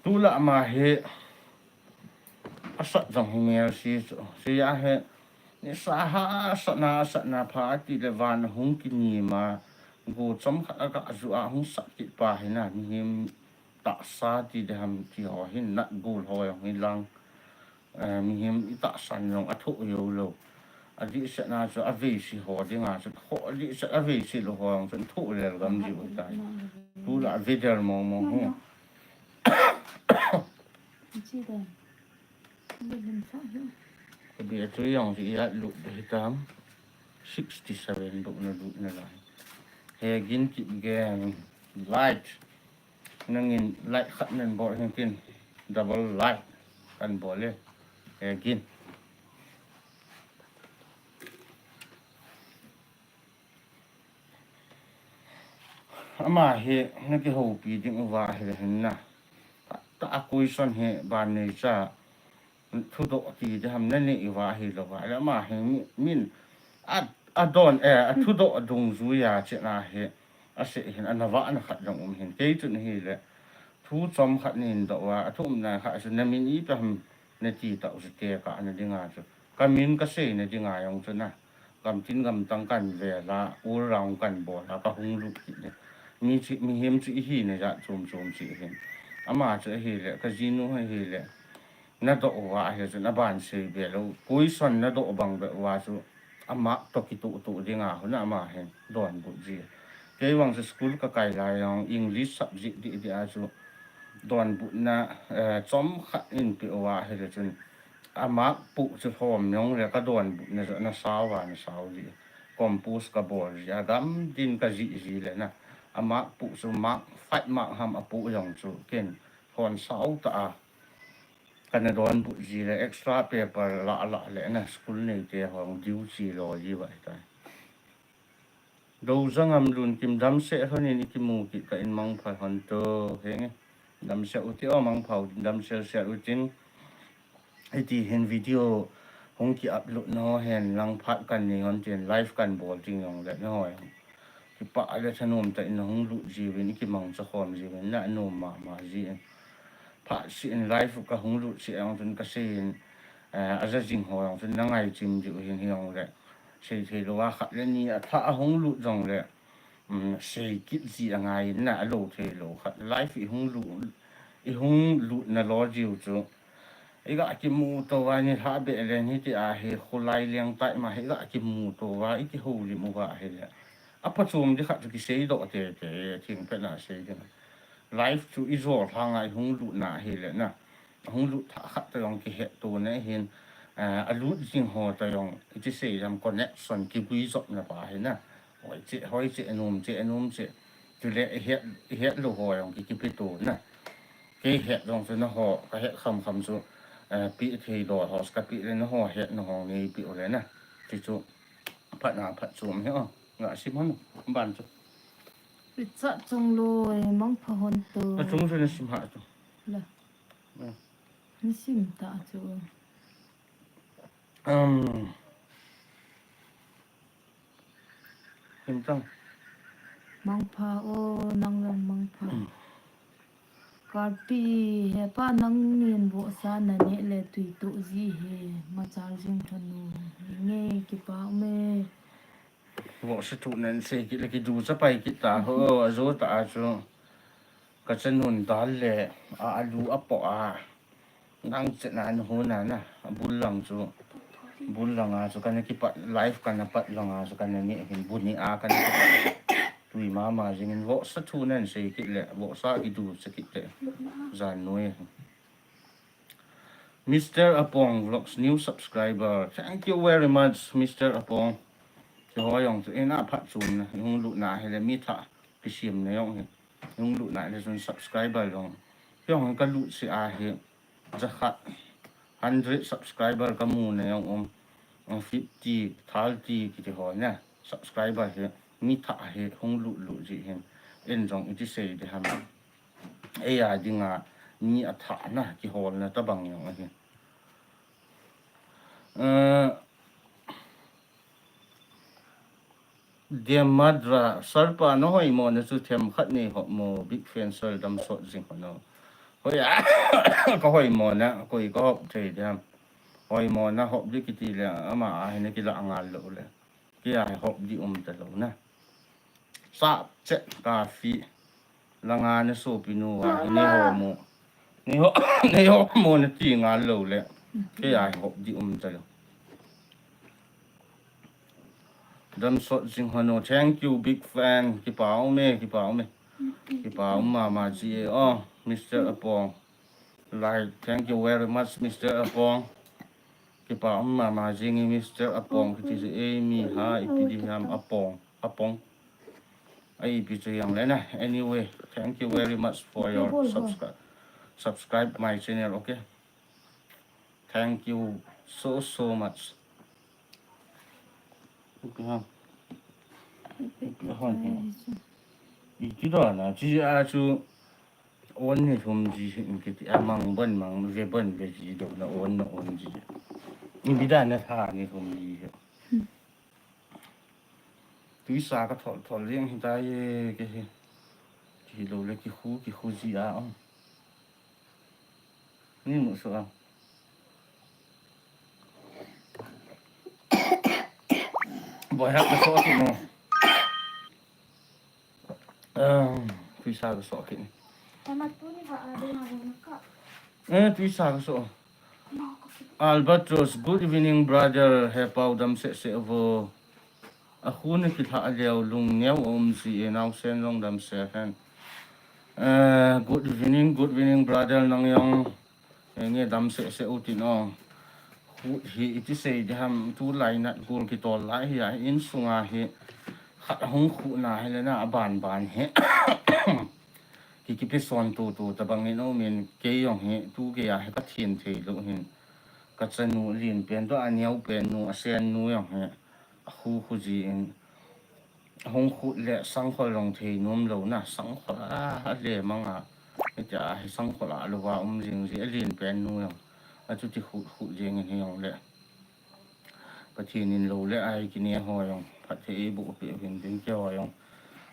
Tulai ama hi. Asat jong hi mel si chu. Si a hi. Nisa ha asat na, asat na pha ti le van hung kini ma. Go chom khat aga ju a hung sat kit pa hi na. Mihem tahsa ti ding ham ti ho hin nat bul ho jong hi lang. Eh, mihem i tahsan jong athoh jou lou. Adihset na chu aveisi ho dinga chu kho, adihset aveisi lou ho jong chu thoh lel gam ji u tai. Tulai video mong mong hi. Kabi a chu jong chu i at lut hitam. Sixty seven bou na lut na lai. He gin kip gen light. Nangin like khat nan bol hin tin double like kan bol e. Again. Ama hi nakihoupi ding uva hi le hin na. Ta, ta a question hi ban nei cha. Thudoh ti ding ham nanei uva hi lou va. Le ama hi mi, min a, adon, eh, athudoh dungjuia chena hi. Asei hin ana vahna khat jong um hin. Kei chun hi le. Thu chom khat nin doh uva. Athu umna khat chu namin ipi ham nati tau chu te ka na dinga chu. Kamin kasei na dinga jong chu na. Gamtin gamtang kan vel a, all round kan bol a, kahung lut kit le. Mi chu, mihem chu ihi na jat chom chom chu hin. Ama chu ahi le, kajinu ahi le. Nadoh uva ahi le chun aban sei be lou. Question nadoh bang be uva chu. Ama toh kitoh toh dinga hon a ama hin. Donbut ji. Kei vang chu school kakai lai jong English subject dih dih a chu. Donbutna, eh, chom khat in pe uva ahi le chun. A mark puh chu lhom jong le kadonbutna chu nasao va nasao ji. Compose kabol ji a gamtin kajih ji le na. A mark puh chu mark, five mark ham apuh jong chu ken lhon sao ta a. Kana donbut ji le extra paper la la le na school neite hong diu chi lo ji vai tai. Dou jangam lun kim damsel hon in ikimu kit ka in mangpha hon to henge. Damsel uti o mangpha utin damsel sel utin. Hiti hin video hung ki upload na ho hen lang phat kan nei hon tin live kan bol ting jong le na ho jong. Kipah le thanom tah in hung lut jiuvin ikimangcha khom jiuvin na nom mama ji in. Phat seh in live kahung lut seh jong chun kasei in, eh, aja jing ho jong chun na ngaichim diu hin hi jong le. Sei thei lou a khat le ni a thah a hung lut jong le, um, sei kit ji a ngai in na a lou thei lou khat. Live i hung lut, i hung lut na lo jiu chu. I ga kimu to va ni lha be le ni ti a hi khulai leng tai ma hi ga kimu to va i kihoulim u va hi le. A pachum di khat chu kisei doh te te thing pe na sei ding. Live chu i jol hang a i hung lut na hi le na. Hung lut thah khat to jong kihet to na hin, eh, a lut jing ho to jong, i ti sei jam connection kigui jop na pa hi na. Hoi che, hoi che, nom che, nom che. Chule i het, i het lou ho jong ki, kipe to na. Kei het jong chu na ho, ka het kham kham chu, eh, pe thei lou ho, ka pe le na ho het na ho ngei pe u le na. Ti chu, phat na, phat chom hi o. Nga sim hon, ban chu. Pichat chung loi, mangpha hon to. A chung chu na sim ha chu. La. Hmm. Na sim ta chu. Um. Sim tang. Mangpha o, nang lang mangpha. Hmm. Karpi, hepa nangin vohsa naneh le tui toh ji hi, machal jing thanu. Nge kipa ume. Vohsa thu nan sei kit le kidu cha pai kit ta ho, ajo ta a chu. Ka chanun dal le, a alu apoh a. Nang chet na an hu na na, a bul lang chu. Bul lang a chu kana kipat, live kana pat lang a chu kana neh hin bu ni a kana kipat. Tui mama jingin vohsa thu nan sei kit le, vohsa kidu cha kit le. Jan noi. Mister Apong Vlogs new subscriber. Thank you very much, Mister Apong. Kihoi jong chu ina phat chun na, hung lut na hile mi thah kisim na jong hi. Hung lut na hile chun subscriber jong. Jong ka lut si a hi. Jakhat hundred subscriber ka mu na jong um. Um, fifty, thirty kiti ho na. Subscriber hi. Mi thah hi hung lut lut ji hin. En jong iti sei di ham. Ei a dinga mi a thah na kiholna tabang jong ahi. Eh, Demadra, Sir pa na hoimo na chu themkhat nei hop mo, big fan Sir dam sot jing ho no. Hoi a, ka hoimo na, koi ka hop thei diam. Hoimo na hop di kiti le, ama a hi na kila ngal lou le. Kei a hi hop di um ta lou na. Sap chet ka fi. Langa na sopi nu a hi nei ho mo. Nei ho, nei ho mo na ti ngal lou le. Kei a hi hop di um ta lou. Dam sot jing ho no. Thank you, big fan. Kipa ume, kipa ume. Kipa um mama ji e. Oh, Mister Apong. Like, thank you very much, Mister Apong. Kipa um mama jing e, Mister Apong. Kiti ji e mi ha, ipi di ham Apong. Apong. Ai, ipi chu jong le na. Anyway, thank you very much for your subscribe. Subscribe my channel, okay? Thank you so, so much. Ipi ham. Ipi ham. Iti do na, chi a chu on ni thum ji hin kiti a mang ban mang ve ban ve ji do na on na on ji. Ipi da na tha ni thum ji. Tuisa ka thol thol jeng hi ta ye ke hi. Kilo le kikhu, kikhu ji a ong. Ni mu so a. Boi hak ka so ki no. Um, tuisa ka so ki ni. Tama tu ni ba a de na ka. Eh, tuisa ka so. Albatross, good evening, brother. He pau dam seh seh vo. A khu na kilha a leo lung neo a um si e nau sen long dam seh hen. Eh, good evening, good evening, brother. Nang jong, eh, nge dam seh seh u tin ong. Khu hi iti sei di ham tu lai nat gul kitol lai hi a in sunga hi. Khat hung khu na hi le na a ban ban hi. Ki, kipi son tu tu tabang in um in kei jong hi tu kei a hi ka thin thei lou hin. Ka chanu lin pen to a neo pen nu a sen nu jong hi a khu khu ji in hung khu le sangkhol jong thei nom lou na sangkhol a, a le mang a. Hiti a hi sangkhol a lou va um jing ji a lin pen nu jong a chuti khu khu jing in hi jong le. Pathen in lou le ai kine ho jong, phatthei eiboh peh uvin tin keiho jong.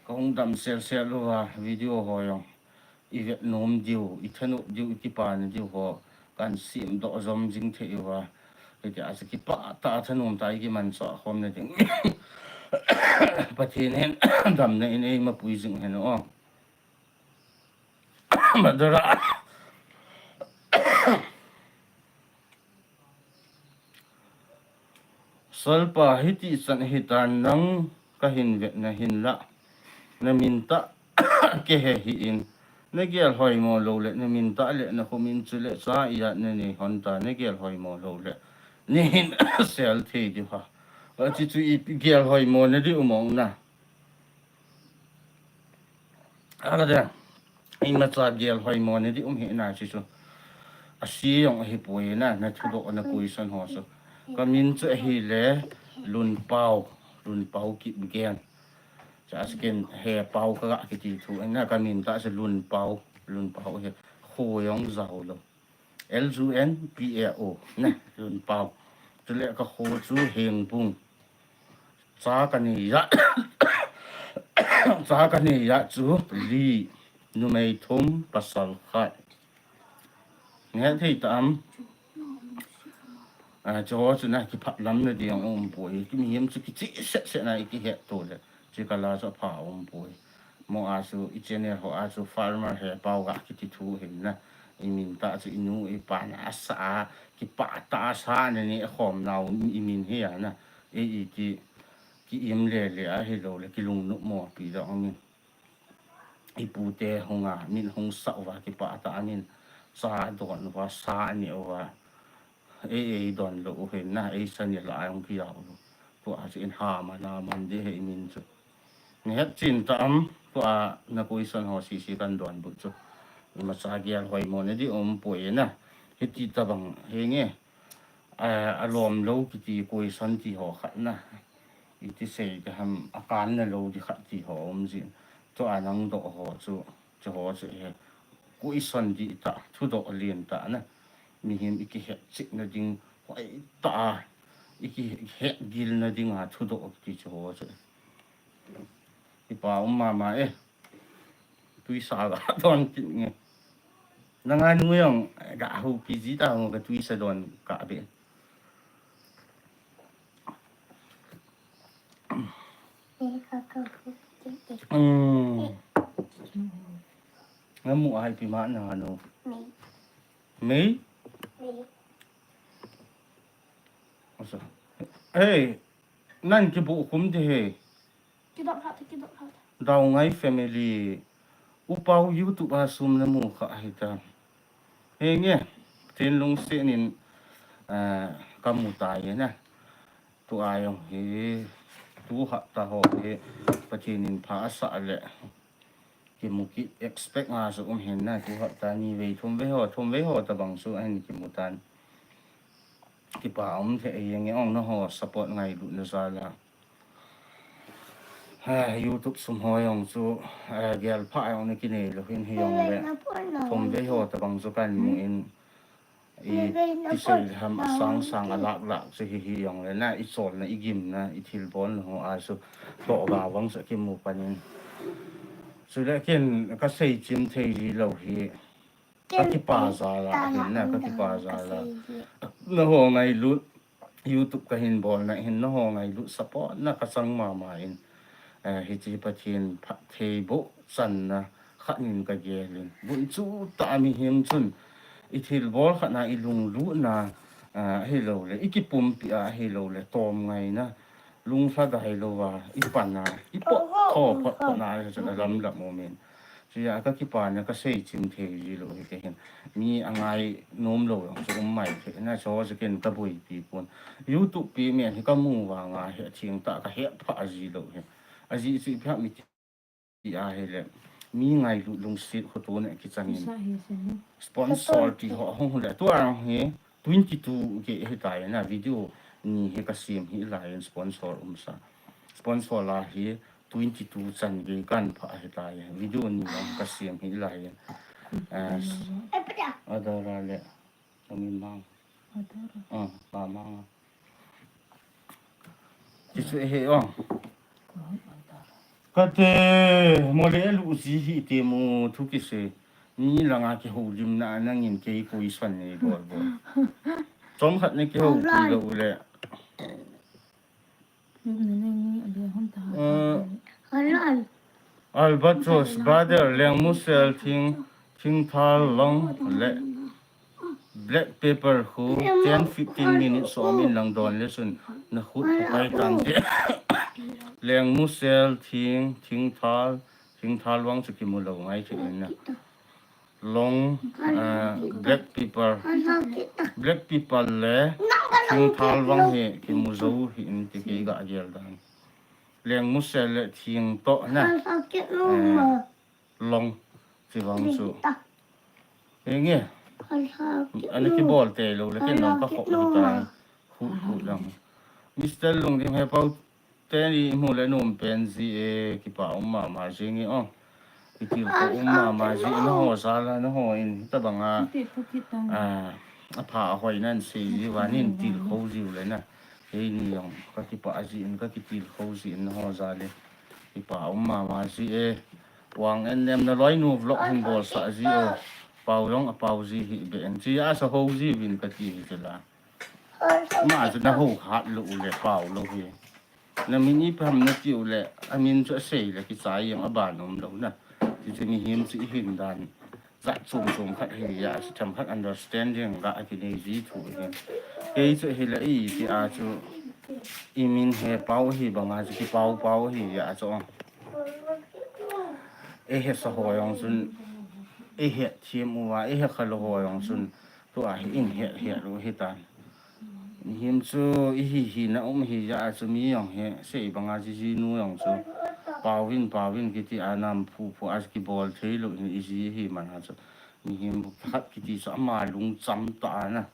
Ka hung dam sel sel uva, video ho jong. I vet nom diu, i thanop diu, i kipa na diu ho. Kan sim doh jom jing thei uva. Hiti a chu kipah tah a thanom tah a i kimanchah khom na ding. Pathen in damna in eima pui jing hen o. Madara. Salpa hiti chan hitan nang ka hin vet na hin la. Na min tah ke he hi in. Na gel hoimo lou le, na min tah le, na kho min chu le, cha i a na nei hon ta, na gel hoimo lou le. Ni hin sel thei di ha. Ka chi chu i gel hoimo na di u mong na. A ka de, imacha gel hoimo na di um hi na chi chu. A si jong ahi poi na, na thudoh na question ho chu. Ka min chu ahi le, Lunpau, Lunpau Kipgen. Tah chu ken Hepao ka ga kiti thu, na ka min tah chu Lunpao, Lunpao hi kho jong jao lou. L U N P A O, na, Lunpao. Chule ka kho chu Hengbung. Cha ka nei a, cha ka nei a chu li, numei thum, pasal khat. Nge thei tam. A, chu ho chu na kiphat lam na ding um poi. Ki mihem chu kichi set set na i kihet to le. Chi ka la chu pha um poi. Mo a chu i channel ho a chu farmer Hepao ga kiti thu hin na. I min tah chu i nu i pa na a sa a, kipah tah a sa na ni khom nau i min hi a na. E i ki, ki im le le a hi lou le ki lung nu mo pi dong ni. I pu te hung a, min hung sa uva kipah tah a min sa don uva, sa ni uva. Ei, ei don lou u hin na, ei sa ni la a hung ki jao lou. Tua chu in ha ma na man de he min chu. Ni het chin ta am, tua na question ho si si kan don bu chu. Ima sa gel hoi mo ne di um poi na. Hiti ta bang, he nge. A, a lom lou kiti question ti ho khat na. Iti sei ka ham a kan na lou di khat ti ho um jin. Tua nang do ho chu, chu ho chu he. Question di ta, thu do lien ta na. Mihem i kihet chik na ding, hoi ta a, i kihet gil na ding a thu do ti chu ho chu. Kipa um mama e. Tuisa ga don kit nge. Nanga nu jong ga houpi ji ta ho ka tuisa don ka be. Hmm. Namu a ipi ma nanga nu. Mei? Mei? Mei. Asa. Hey, nan kibu khum de he. Kidot khat, kidot khat. Dawngai family. Upau YouTube a sum namu kha hita. He nge, tin lungset in, ah, kamu ta ye na. Tu a jong hi, tu hapta ho hi, Pathen in pha asa le. Kimu ki expect nga su um hin na, tu hapta ni vei thum vei ho, thum vei ho ta bang su ahin kimu tan. Kipa um the e nge ong na ho support ngailut na jal a. Ha, YouTube sum ho jong chu, eh, gel pha jong na kinei lou hin hi jong le. Thum vei ho ta bang chu kan mu in. I, i sei le ham a sang sang a lak lak chu hi hi jong le na, i chol na, i gim na, i thil bol na ho a chu to ga vang sa kimu pan in. Chu le ken ka sei chim thei ji lou hi. Ka kipa jal a hin na, ka kipa jal a. Na ho ngailut, YouTube ka hin bol na hin na ho ngailut support na ka chang mama in. Eh, hichi Pathen phatthei boh channa khat in ka gel in. Bun chu ta mihem chun i thil bol khat na i lunglut na, ah, hi lou le, i kipumpi a hi lou le, tom ngai na, lung lha dai lou va, i pan a, i po, tho, phot, phot na, hi chun a lam lam um in. Chuja ka kipa na ka sei chim thei ji lou hi ka hin. Mi a ngai nom lou jong chu um mai thei na, chu chu ken ka boipi pon. YouTube pi men hi ka mu vang a hi thing ta ka he pha ji lou hi. A ji chu pha mi ti a hi le. Mi ngailut lungset kho to ne kichang in. Sponsor ti ho hung le. Tu a hi twenty two ke hi ta na video ni hi ka sim hi lai sponsor um sa. Sponsor la hi twenty two chan gei kan pha hi tai. Video ni lang ka siam hi lai. Eh, Adara le Amin Mang. Ah, Ba Mang. Ti chu he ong. Ka te mo le lu ji hi te mo thu ki se. Ni langa ki ho lim na nangin kei koi san nei bol bol. Chom khat ne ki ho pi lo le. Albatross, brother, lengmusel, thing, thingthal long, le, black pepper khu ten fifteen minutes om in lang don le chun na khut phapai tang te. Lengmusel, thing, thingthal, thingthal vang chu kimu lo ngai chu in na. Long, ah, black pepper. Black pepper le thingthal vang hi kimu zo hi in ti kei ga gel dan. Lengmusel le thing to na. Eh, long ti vang chu. Enge. Ani kibol te lo le ken long ka khop hi ta. Khu khu lang. Mister Lungdim he pau Teni imu le nom pen ji e, kipa um mama jing e o. Kitilkhou um mama ji e, naho jal a, naho in hitabanga, apha ahoi nan sei ji uva, nin tilkhou jiu le na. Keini jong kakipah ji in, kakitilkhou ji in, naho jal e. Kipa um mama ji e. Wang en nem na loinu vlog hin bolsah ji o. Pao jong apao ji hih beh in. Chia sa ho jiuvin kati hi chula. Ama chu naho khat lou u le pao lou hi. Namin ipi ham nati u le, amin chu asei le kichai jeng aban um lou na. Chuchu mihem chu ihin dan jat chom chom khat hi a, chu themkhat understanding ga akinei ji thu hi. Kei chu hile iti a chu imin he pao hi banga chu kipao pao hi a chu. Eihesa ho jong chun, eihet them uva, eihekha lou ho jong chun, tua hi in het het u hitan. Mihem chu ihi hina um hi jeh a chu mi jong hi sei banga jiji nu jong chu paovin paovin kiti a nam phu phu a kibol thei lou hin iji hi man a chu. Mihem khat kiti chu ama lungcham tah a na,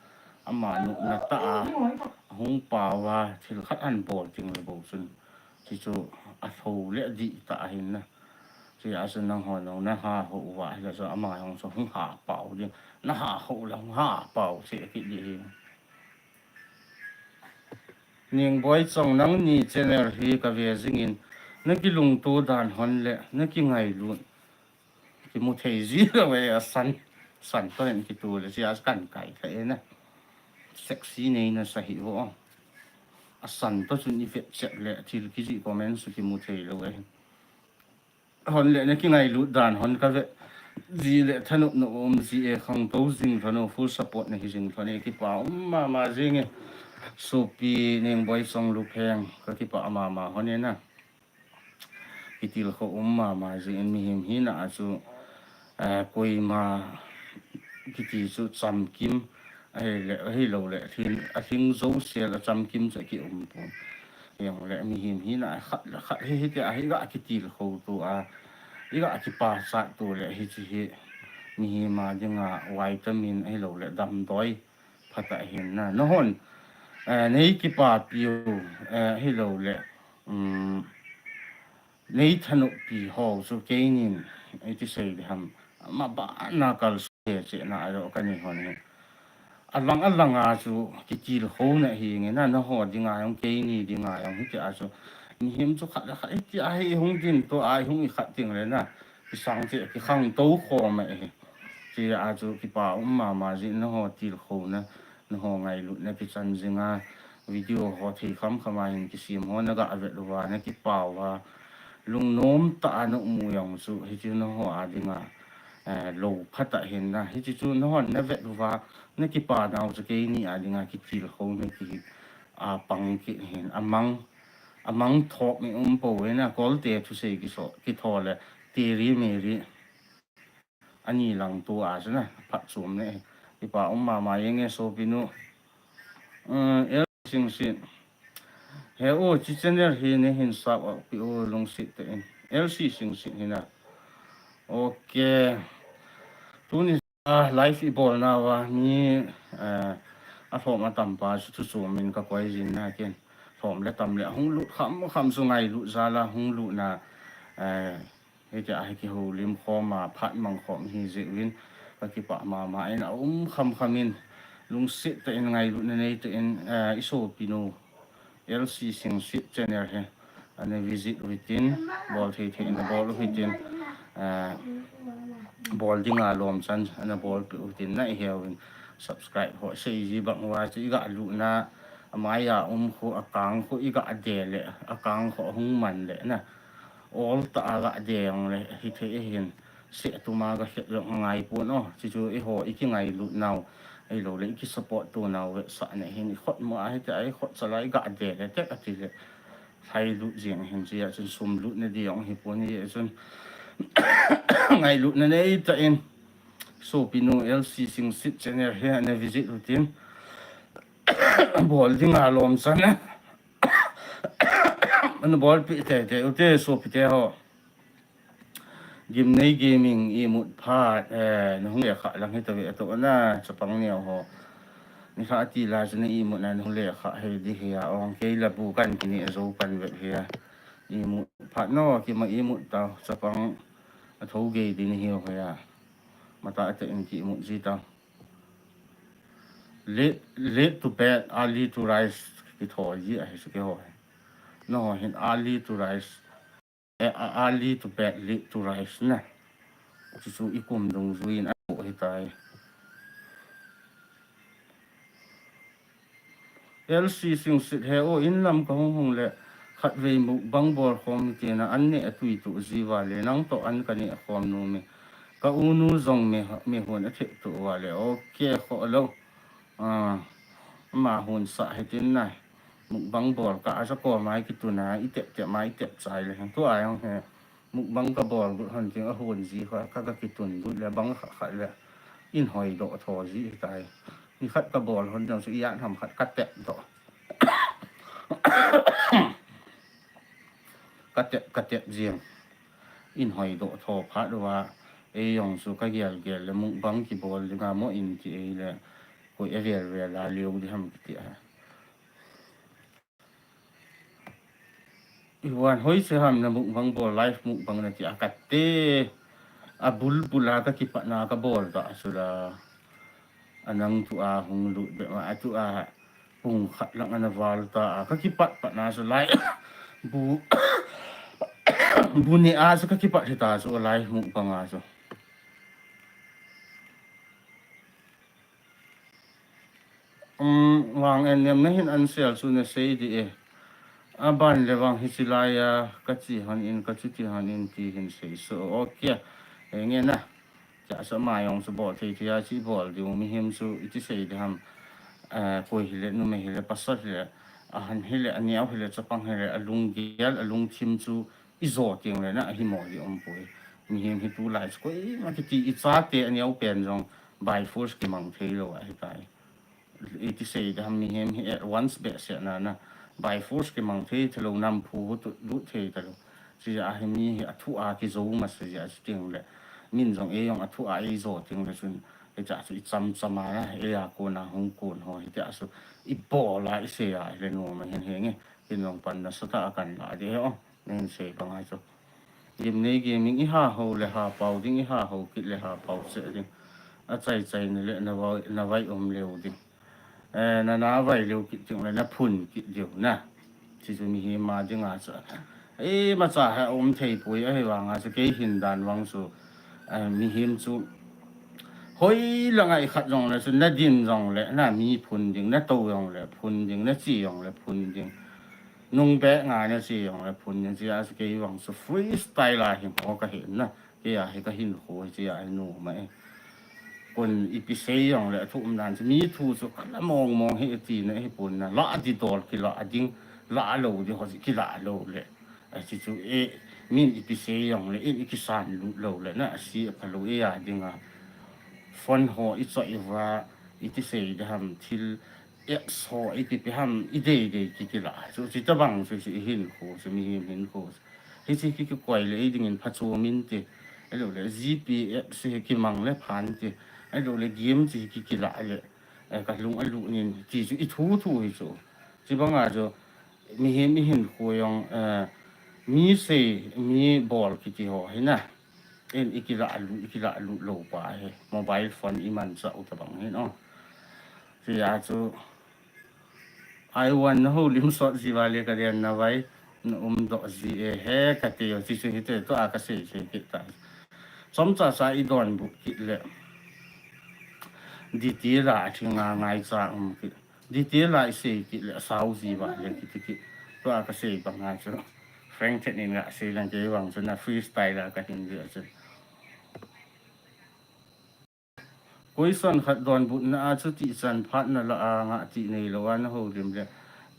ama nopna tah a, ahung pao a thil khat ahin bol ting le bou chun. Chuchu alhou le adih tah ahin na. Chia chu nangho jong naha hou uva hile chu ama jong chu hung ha pao ding. Naha hou le hung ha pao cheh kit ding hi. Ningboi Chong, nangni channel hi kave jingin, nakilungto dan hon le nakingailut kimu thei ji lou e, asan, san toh hin kitu le chia chu kahin kai kha e na. Sexy nei nasa hi vo. Asan toh chun ivet chet le thil kijih comment chu kimu thei lou e. Hon le nakingailut dan hon kave ji le thanop na um ji e, khangtou jing lhon o, full support nahi jing lhon e, kipa um mama jing e. Sopi Ningboi Chong Lupheng, kakipah mama hon e na. Kitilkhou um mama jing in, mihem hina a chu, eh, koima kiti chu chamkim, ahile, ahilou le, athing, athing jousel a chamkim chu akium pon. Jong le mihem hina a khat le khat hi, hitia hi iga kitilkhou to a, iga kipachat to le hiche hi mihem a dinga vitamin ahilou le damdoi phatah ahin na. Nahon, eh, nei kipapi u, eh, ahilou le, um, nei thanoppi ho chu keinin, iti sei ding ham, mabana kalson chehna a jong kanei hon hi. Alang alang a chu kitilkhouna hi nge na, naho dinga jong keini dinga jong hitia chu. Mihem chu khat le khat hitia hi ihung ding to a, ihung ikhat ding le na. Kisang cheh, kikhangtou khom ahi. Chia chu kipa um mama jing, naho tilkhouna, naho ngailutna kichan jinga, video ho thei kham kham a hin kisem ho naga vet uva, nakipa uva, lungnom tah a na um u jong chu, hichu naho a dinga, eh, lou phatah ahin na. Hichu chu nahon navet uva, nakipa nau chu keini a dinga kitilkhouna kihi, apang kit ahin, amang, amang thop mi um pou ve na, Kolte thusei kiso, kitho le, Teri Meri. Ani lang tu a chu na, phatchom ne. Kipa um mama jing e sopinu. Eh, L C Singsit. He u, hiche channel hi neihin sap pi u lungset tah in. L C Singsit hi na. Ok. Tuni a live ibolna uva mi, eh, alhom atam pa chu thu chom in kakoi jin na ken. Lhom le tam le hung lut kham kham chu ngailut jal a hung lut na, eh, Hitia hi kihoulim khom a, phat mang khom hi jeh uvin, kakipah mama in, aum kham kham in, lungset tah in, ngailutna nei tah in, eh, isopinu L C Singsit channel hi ana visit u hitin, bol thei thei in abol u hitin, eh, bol dinga lomchan ana bolpeh u hitin, na ihe uvin subscribe ho sei ji bang uva chu iga lutna, amai a um khu, akang khu iga de le, akang khu ahung man le na. Ol tah a ga de jong le, hithei ahin, seh tuma ga het jong angai pon o, chuchu eiho, ikingailut nau, ahilou le, ikisupport to nau vetsahna hin, ikhut mo a hitia, ikhut chala iga de le, tek ati le, lhailut jeng hin, chia chun sum lutna di jong hipon, hijeh chun, ngailutna nei tah in, sopinu L C Singsit channel hi, ana visit u hitin, bol dinga lomchan a. Ana bolpeh tei tei ute, sopite ho. Gimnei Gaming imut phat, eh, nahung e kha lang hitave atoh na, chapang neo ho. Nilhah ti la chu na imut na nu le kha he di he a ong kei la bu kan kini a zo kan vet he a. Imut phat no ki ma imut ta chapang a tho gei di ni hiu he a. Mata a te in ki imut ji ta. Late, late to bed, early to rise ki tho ji a he su ke ho he. No hin early to rise. E, a, early to bed, late to rise na. Chu chu i kum dungjuiin a to hi tai. L C Singsit he o in lam ka hung hung le khat vei mukbang bol khom ti na an ne a tui tu ji va le nang to an ka ne khom nu mi. Ka u nu jong mi, mi hun a thep tu va le. Okay kho lo. A, ma hun sa he tin na. Mukbang bol ka a sa ko mai ki tu na i tep tep mai i tep chai le. Tu a yong he. Mukbang ka bol gut hon ting a hun ji kha ka ka kitun gut le bang kha kha le in hoi do tho ji tai. Ni khat ka bol hon jong su i an ham khat ka tep do. Ka tep ka tep jing. In hoi do tho phat do wa e yong su ka gel gel le mukbang ki bol ding a mo in ti e le ko e vel vel a liu di ham ki ti a. I huan hoi se ham na mukbang bol live mukbang na ti a ka te a bul bul a ka kipat na ka bol ta su la a nang tu a hung lut be ma a tu a pung khat lang ana val ta a ka kipat pat na su lai bu bu ni a su ka kipat hi ta su live mukbang a su. Um, vang en nem na hin an sel chu na sei di e. A ban le vang hi silai a ka chi han in ka chu ti han in ti hin sei so. Okay. E nge na. Cha sa ma yong su bol thei thei a chi bol di u mi him su i ti sei di ham. Eh, koi hi le nu me hi le pasal hi le a han hi le a niau hi le chapang hi le a lung gel a lung thim chu i zo ting le na a hi mo di om pui. Mi him hi tu lai chu koi ma ki ti i cha te a niau pen jong by force ki mang thei lo a hi tai. I ti sei da mi him hi at once be se na na by force ki mang thei thei lo nam phu hu tu lut thei ta lo. Si a hi mi hi a thu a ki zo ma se ja si ting le. Min jong e jong a thu a e zo ting le sun. E cha chu i cham cham a na e a ko na hung kun ho hi ti a su i bol a i se a le no ma hin he nge. Kin jong pan na sa ta a kan la de ho. Nen sei bang ai chu. Gimnei gaming i ha ho le ha pau ding i ha ho kit le ha pau se ding. A chai chai na le na vai, na vai um leu ding. Eh, na na vai leu kit ding le na phun kit ding na. Chi chu mi hi ma ding a cha. E ma cha ha um thei pui a hi vang a cha kei hin dan vang chu. Eh, mi him chu. Hoi la ngai khat jong le chu na din jong le na mi phun ding na to jong le phun ding na chi jong le phun ding. Nung be nga na si jong le phun ni si a si kei vang su freestyle a hi mo ka hin na. Kei a hi ka hin khu si a hi nu ma e. Kun i pi sei jong le thu um dan si mi thu su ka la mong mong hi ti na hi pun na. La di dol ki la ding, la lo di ho si ki la lo le. A si chu e min i pi sei jong le in i ki san lu lo le na si ka lo e a ding a. Phone ho i cho i va i ti sei de ham thil apps ho i pi pi ham i dei dei ki ki la. Chu chi ta bang chu chi i hin khu, chu mi hin hin khu. Hi chi ki ki koi le i ding in pha chu min ti. Ai lo le G P app si ki mang le phan ti. Ai lo le game chi ki ki la le. Ai ka lung a lu nin ti chu i thu thu hi chu. Chi bang a chu mi hin mi hin khu jong, eh, mi sei mi bol ki ti ho hi na. In i ki la lu, i ki la lu lo pa hi. Mobile phone i man sa u ta bang hin o. Ti a chu. Ai wan na ho lim sot ji va le ka den na vai na um do ji e he ka te yo chi chu hi te to a ka sei sei ki ta. Chom cha cha i don bu ki le. Di ti la a thi nga ngai cha um ki. Di ti la i sei ki le sau ji va le ki ti ki. To a ka sei bang a chu. Frank Then in nga sei lang ke wang chu na freestyle la ka hin ji a chu. Question khat don but na a chu ti chan phat na la a nga ti nei lo a na ho lim le.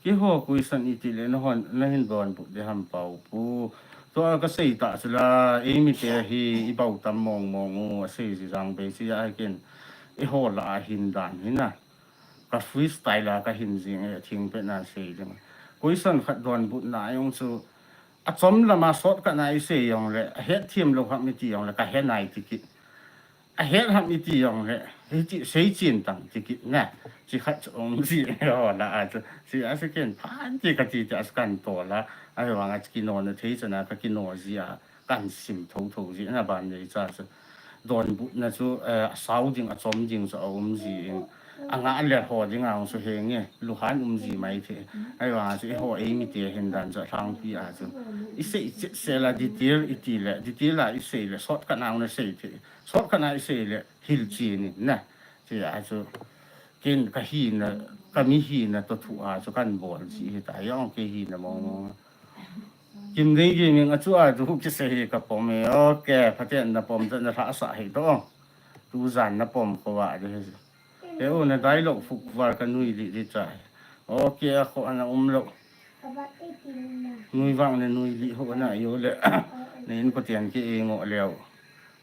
Ki ho question i ti le na hon na hin don but de ham pau pu. To a ka sei ta chu la e mi te hi i bau tam mong mong u a sei ji jang be chi a kin. I ho la a hin dan hi na. Ka freestyle a ka hin jing e thing pe na sei ding. Question khat don but na yong chu a chom lama sot ka nai sei yong le a het thiam lo ha mi ti yong le ka he nai ti ki. ahet ham iti jong le, hiti sei chin tang ti kit na. Chi khat chu um ji ho la a chu. Si a se ken phan ti kati ti a se kan to la. Ahivang a chu kino na thei chana ka kino ji a kan sim tho tho ji na ban nei cha chu. Donbutna chu, eh, asau ding, achom ding chu aum ji in. Anga le ho ding a hung su henge, luhan um ji mai the. Ahivang a chu eiho eimi te hin dan chu lhangpi a chu. I sei chet se la detail iti le, detail a i sei le, shortcut a hung na sei the. Shortcut a i sei le, hil chi ni na. Chi a chu, ken ka hina, ka mi hina to thu a chu kan bol chi hi ta, jong ke hina mong mong. Kimnei Gaming a chu a chu ki sei hi ka pom e. Ok, phaten na pom ta na lha sa hi to. Tu jan na pom ko wa de. E u na dialogue fuk var ka nui li di cha. Ok, a kho ana um lo. Nui vang le nui li ho na yo le. Ne in ko tian ke e ngo leo.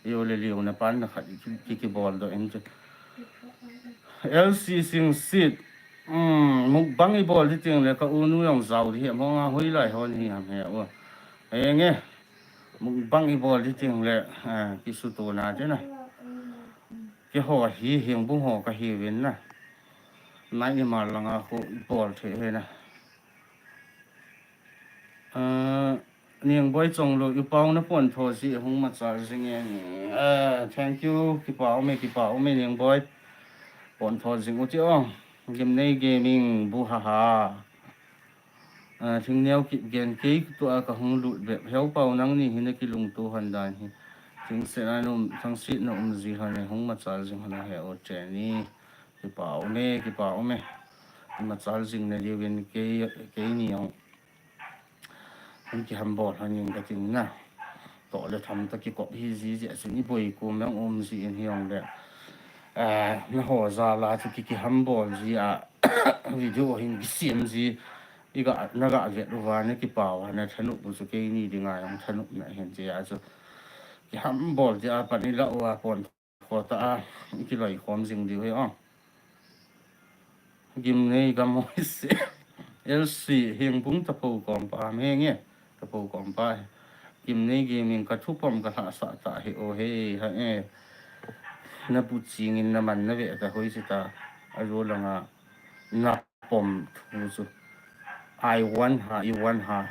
Yo le leo na pan na khat ki, ki, ki bol do in chu. L C Sing Sit. Um, mukbang i bol di ting le ka u nu jong zau di hi, mo nga hoi lai hon hi ham he u. He nge. Mukbang i bol di ting le, eh, ki su to na te na. Ki ho hi hing bung ho ka hi vin na. Nai ni mal langa ko i bol the he na. Ah, Ningboi Chongloi, i pau na pon tho ji hung machal jing e. Ah, thank you, kipa ume, kipa ume, Ningboi. Pon tho jing u ti ong. Gimnei Gaming, bu ha ha. Ah, Thingneo Kipgen, kei tua ka hung lut bep. Heu pau nangni hi na kilungto han dan hi. Thingset na um, thangsit na um ji han e, hung machal jing han a he o cheni. Kipa ume, kipa ume. Machal jing na liu in kei, kei ni ong. Hung kihambol hon in ka tin na. To le tham ta kikop hi ji ji a sin i boi kum jong um ji in hi ong le. Ah, na ho jal a chu ki, kihambol ji a video hin kisem ji. I ga, na ga vet uva na kipa uva na thanup u chu kei ni dinga jong thanupna hin ji a chu. Kihambol ji a pan i la uva pon Kho ta a, i kiloi khom jing diu hi o. Gimnei Gamoi se. L C Hingbung Tapho Kompa, me nge. Tapho Kompa. Gimnei Gaming ka thupom ka lhasa ta hi o he, ha e. Na bu chingin na man na ve ta hoi si ta. A jo langa. Na pom thu chu. I want her, you want her.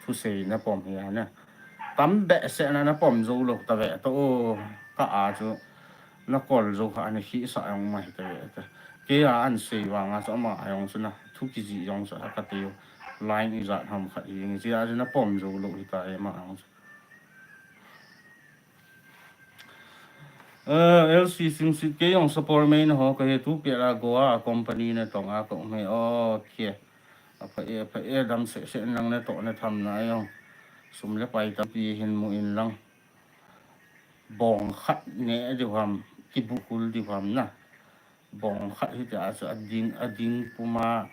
Thusei na pom hi a na. Tam behseh na na pom jou lou ta ve ta o. Ka a chu. Na kol jou kha na hi sa jong mai ta ve ta. Kei a an sei vang a chu ama a jong chu na. Thu kiji jong chu a ka ti u. Line ijat ham khat hi nge chi a chu na pom jou lou hi ta e ma jong chu. Eh, L C Singsit kei jong support mai na ho ka he tu pia la Goa company na tong a ka um he. Okay. Apha e, apha e, dam seh seh nang na to na tham na jong. Sum le pai tampi hin mu in lang. Bong khat ne diu ham, kibukul diu ham na. Bong khat hi ta chu a ding, a ding puma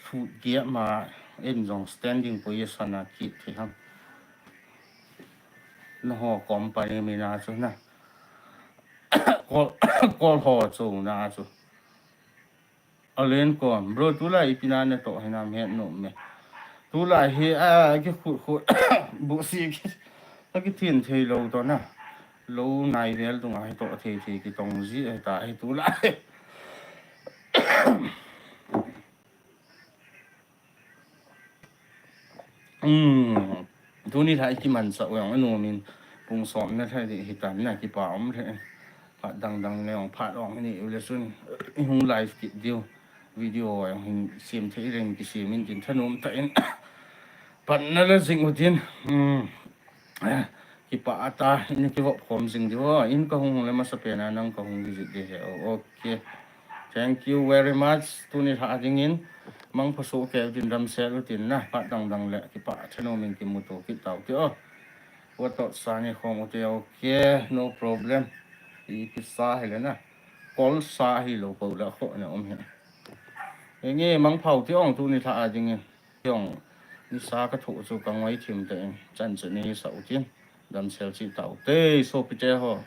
thut giah ma in jong standing position a kit thei ham. Na ho company min a chu na. Kol, kol ho chu na chu. Alen kom, bro, tulai ipi na na to hi nam het nom me. Tulai hi a ki khut khut bu si ki. A ki thin thei lo to na. Lo nai vel tung a hi to thei thei ki tong ji a hi ta hi tulai. Um, tuni lha i kiman sa u jong a nom in pung som na lha di hi tan na kipa um lhe. Phat dang dang le jong phat ong ni u le sun i hung live kit diu. Video jong hin sim thei reng ki sim in tin thanom ta in. Pan na la jing u tin. Um. Eh, kipa a ta, in kivop khom jing diu. In ka hung hung le masa pen a nang ka hung visit di he. Oh, okay. Thank you very much. Tuni lha ding in. Mang pha so ke din dam sel u tin na. Phat dang dang le kipa thanom in kimu to kit tau ti o. Wa to sa ni khom u te okay. No problem. I kisa he le na. Kol sa hi lo ko la kho na um he. Enge mang phau ti ong tuni lha ding in. Jong, nisa ka thoh chu ka ngoi thim te in, chan chu ni sa u tin, dam sel chi tau te, sopi te ho.